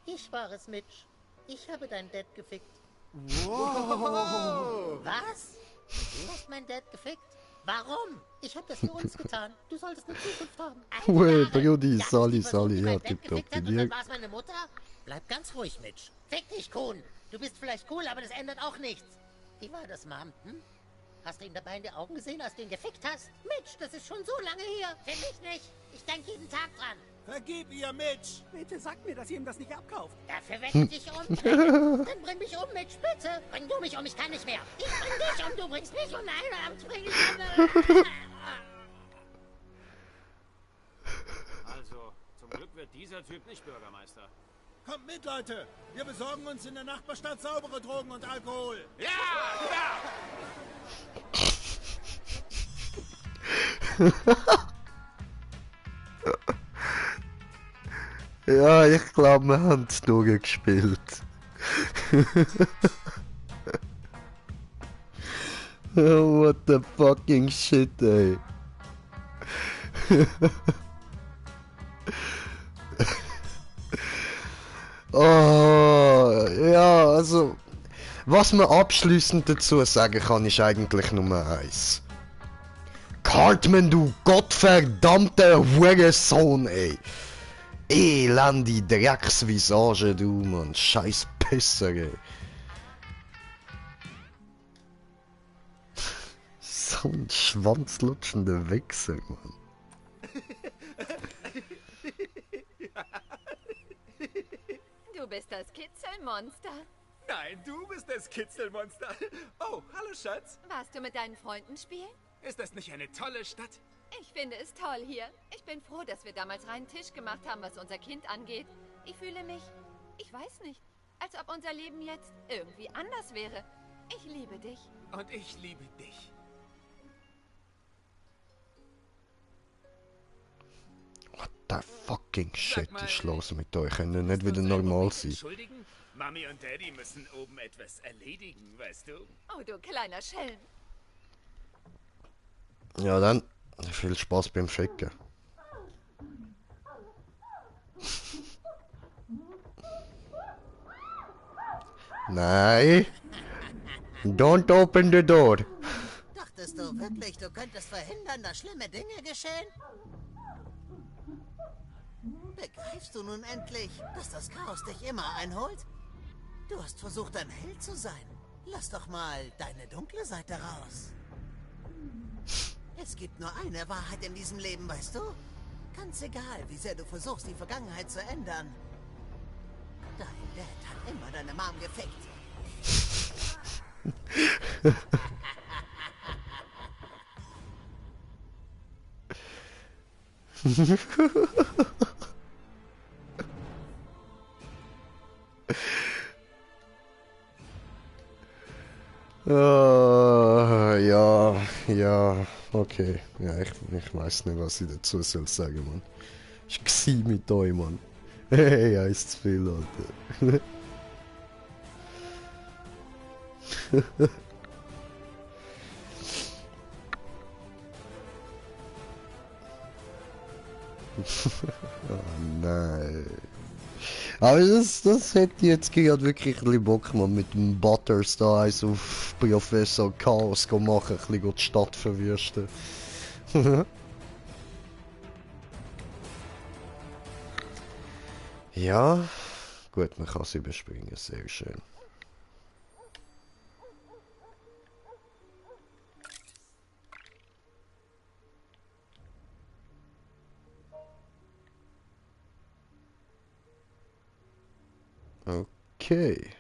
Ich war es, Mitch. Ich habe deinen Dad gefickt. Wow. Was? Du hast meinen Dad gefickt? Warum? Ich habe das für uns getan. Du solltest eine Zukunft haben. Well, Brudi, Sally, ja, tipptopp. Und dann war es meine Mutter? Bleib ganz ruhig, Mitch. Fick dich, Kuhn. Du bist vielleicht cool, aber das ändert auch nichts. Wie war das, Mom? Hm? Hast du ihn dabei in die Augen gesehen, als du ihn gefickt hast? Mitch, das ist schon so lange her. Finde ich nicht. Ich denke jeden Tag dran. Vergib ihr, Mitch! Bitte sag mir, dass ihr ihm das nicht abkauft. Dafür wende ich dich um. Dann bring mich um, Mitch, bitte. Bring du mich um, ich kann nicht mehr. Ich bring dich um, du bringst mich um. Nein, bring dich um. Also, zum Glück wird dieser Typ nicht Bürgermeister. Kommt mit, Leute! Wir besorgen uns in der Nachbarstadt saubere Drogen und Alkohol! Ja, ich glaube, wir haben es durchgespielt. Oh, what the fucking shit, ey. Oh, ja, also, was man abschließend dazu sagen kann, ist eigentlich Nummer 1. Cartman, du gottverdammter Hurensohn, ey. Elende Drecksvisage, du, Mann. Scheiß Pisser, ey. So ein schwanzlutschender Wichser, Mann. Du bist das Kitzelmonster. Nein, du bist das Kitzelmonster. Oh, hallo, Schatz. Warst du mit deinen Freunden spielen? Ist das nicht eine tolle Stadt? Ich finde es toll hier. Ich bin froh, dass wir damals reinen Tisch gemacht haben, was unser Kind angeht. Ich fühle mich, ich weiß nicht, als ob unser Leben jetzt irgendwie anders wäre. Ich liebe dich. Und ich liebe dich. What the fucking shit ist los mit euch? Könnt ihr nicht wieder normal sein? Entschuldigen? Mami und Daddy müssen oben etwas erledigen, weißt du? Oh, du kleiner Schelm. Ja, dann viel Spaß beim Ficken. Nein! Don't open the door! Dachtest du wirklich, du könntest verhindern, dass schlimme Dinge geschehen? Begreifst du nun endlich, dass das Chaos dich immer einholt? Du hast versucht, ein Held zu sein. Lass doch mal deine dunkle Seite raus. Es gibt nur eine Wahrheit in diesem Leben, weißt du? Ganz egal, wie sehr du versuchst, die Vergangenheit zu ändern. Dein Dad hat immer deine Mom gefickt. Ja, okay. Ja, ich weiß nicht, was ich dazu soll sagen, Mann. Ich war mit euch, Mann. Hey, heißt zu viel, Alter. Oh nein. Aber das hätte jetzt gerade wirklich ein bisschen Bock, man, mit dem Butters da eins auf Professor Chaos machen, ein bisschen die Stadt verwüsten. Ja, gut, man kann es überspringen, sehr schön. Okay.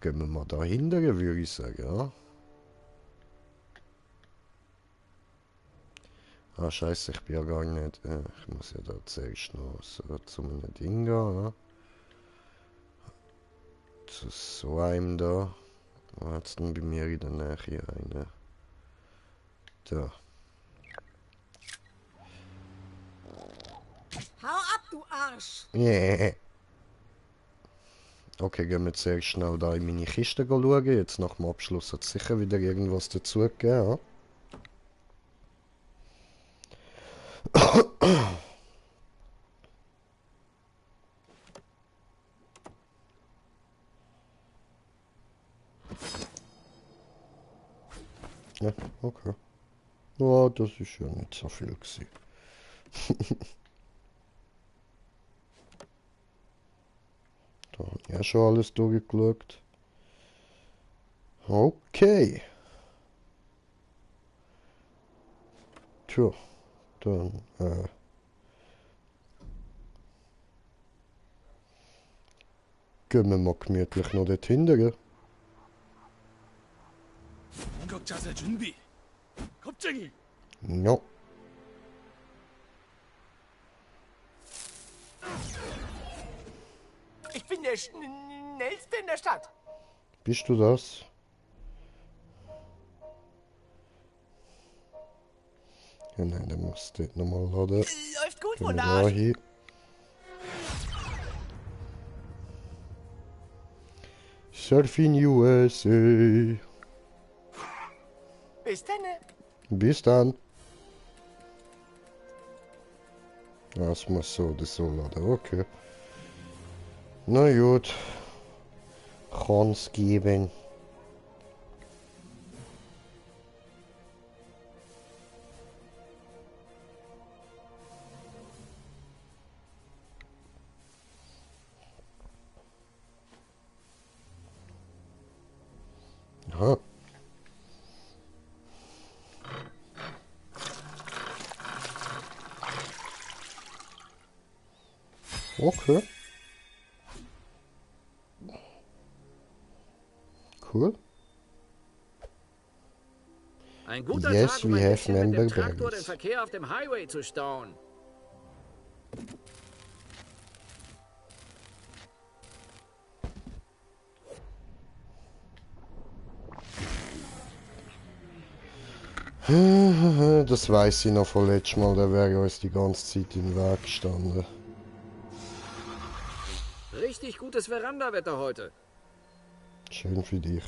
Gehen wir mal dahinter, würde ich sagen, ja? Ah, scheiße, ich bin ja gar nicht. Ich muss ja da zuerst noch so zu einem Ding gehen, ja? Zu so einem da. Wo hat es denn bei mir in der Nähe hier eine? Da. Hau ab, du Arsch! Yeah. Okay, gehen wir jetzt sehr schnell da in meine Kiste schauen. Jetzt nach dem Abschluss hat es sicher wieder irgendwas dazu gegeben. Ja, okay. Ja, das ist ja nicht so viel gewesen. Da habe ich ja schon alles durchgeschaut. Okay. Tja, dann gehen wir mal gemütlich noch dort hinten. 공격 자세 준비. 겁쟁이. Ja. Ich bin der schnellste in der Stadt. Bist du das? Ja, nein, dann musst du dort nochmal laden. Läuft gut, Gehen wir wunderbar. da hin. Surfing USA. Bis dann. Bis dann. Das muss so oder so laden, okay. Na gut. Kann's geben. Ja. Okay. Cool. Ein guter Yes, Tag, um we ein have bisschen mit dem member Traktor den berries. Verkehr auf dem Highway zu stauen. Das weiß ich noch von letztes Mal, der wäre uns die ganze Zeit im Weg gestanden. Richtig gutes Verandawetter heute. Schön für dich.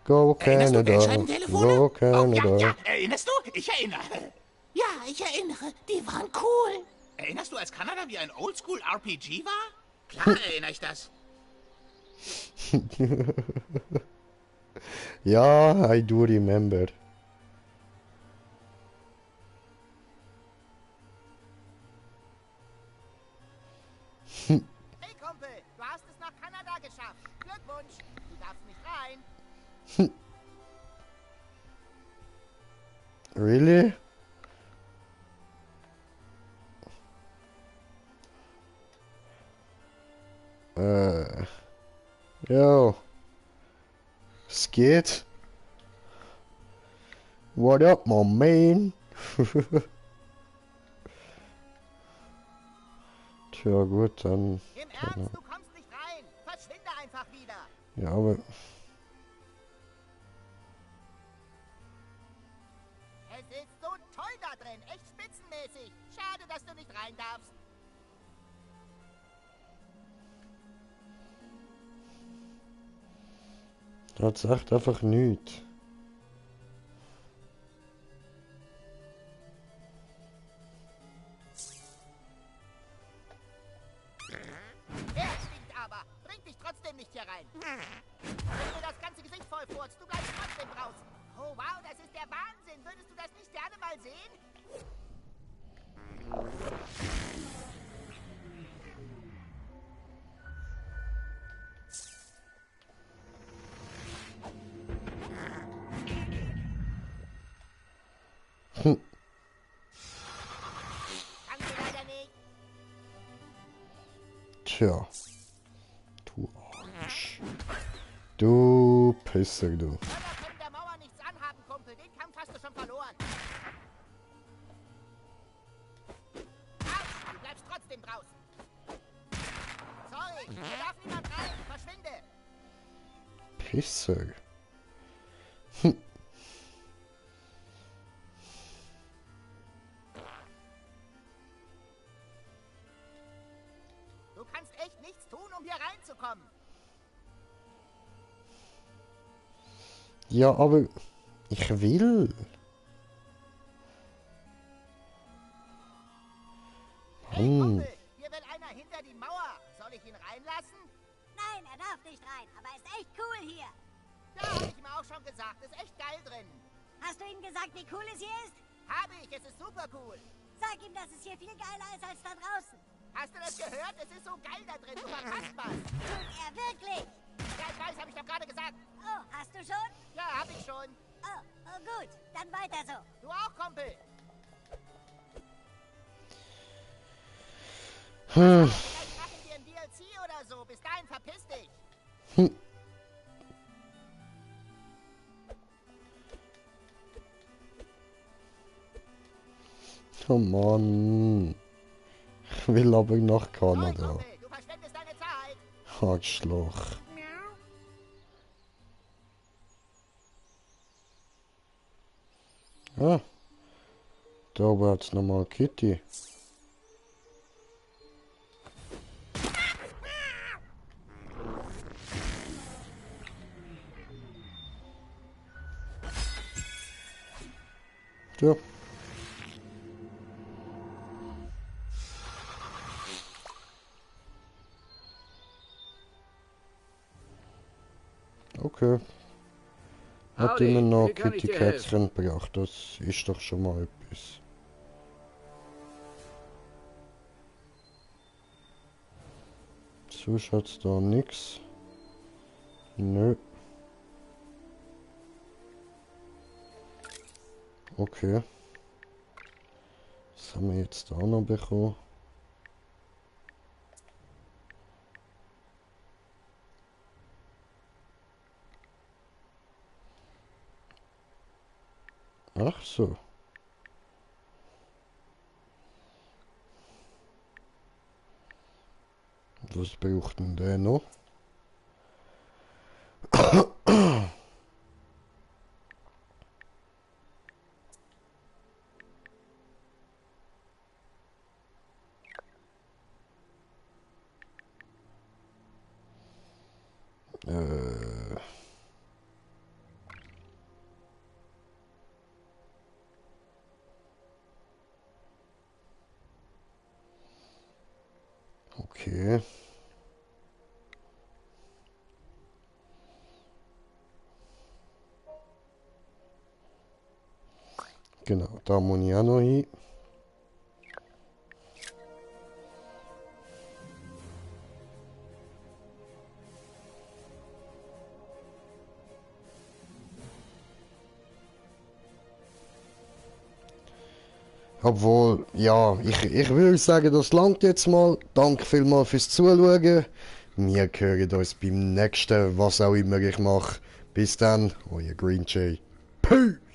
Go Erinnerst du Canada, Geldscheibentelefone? go Canada. Oh, ja, erinnerst du? Ich erinnere. Ja, ich erinnere. Die waren cool. Erinnerst du, als Kanada wie ein Oldschool-RPG war? Klar erinnere ich das. Ja, I do remember. Hey Kumpel, du hast es nach Kanada geschafft. Glückwunsch, du darfst nicht rein. Really? Yo. Es geht. What up, my man? Tja, gut, dann. Im Ernst, du kommst nicht rein. Verschwinde einfach wieder. Ja, aber. Es ist so toll da drin, echt spitzenmäßig. Schade, dass du nicht rein darfst. Das sagt einfach nichts. Er stinkt aber. Bring dich trotzdem nicht hier rein. Wenn du das ganze Gesicht voll furzt, du bleibst trotzdem draußen. Oh wow, das ist der Wahnsinn. Würdest du das nicht gerne mal sehen? Hm. Kannst du leider nicht. Tja. Du Arsch. Du Pisser, du. Mörder können der Mauer nichts anhaben, Kumpel. Den Kampf hast du schon verloren. Autsch, du bleibst trotzdem draußen. Sorry, hier darf niemand rein. Verschwinde. Pisser. Hm. bekommen. Ja, aber ich will. Kumpel, hier will einer hinter die Mauer. Soll ich ihn reinlassen? Nein, er darf nicht rein, aber ist echt cool hier. Ja, hab ich ihm auch schon gesagt. Ist echt geil drin. Hast du ihm gesagt, wie cool es hier ist? Habe ich, es ist super cool. Sag ihm, dass es hier viel geiler ist als da draußen. Hast du das gehört? Es ist so geil da drin, du verpasst was. Tut er wirklich? Ja, ich weiß, hab ich doch gerade gesagt. Oh, hast du schon? Ja, hab ich schon. Oh, gut. Dann weiter so. Du auch, Kumpel. Vielleicht machen wir ein DLC oder so. Bis dahin verpiss dich. Oh Mann. Ich will aber nach Kanada. Du verschwendest deine Zeit. Arschloch. Ah. Da oben hat's nochmal Kitty. Ja. Okay. Hat Howdy, immer noch wie kann ich Kitty dir Kätzchen gebracht, das ist doch schon mal etwas. Sonst hat's da nix. Nö. Okay. Was haben wir jetzt da noch bekommen? Ach so. Was braucht denn der noch? Okay. Genau, da muss ich auch noch hin. Obwohl, ja, ich würde sagen, das langt jetzt mal. Danke vielmals fürs Zuschauen. Wir hören uns beim nächsten, was auch immer ich mache. Bis dann, euer Green Jay. Peace!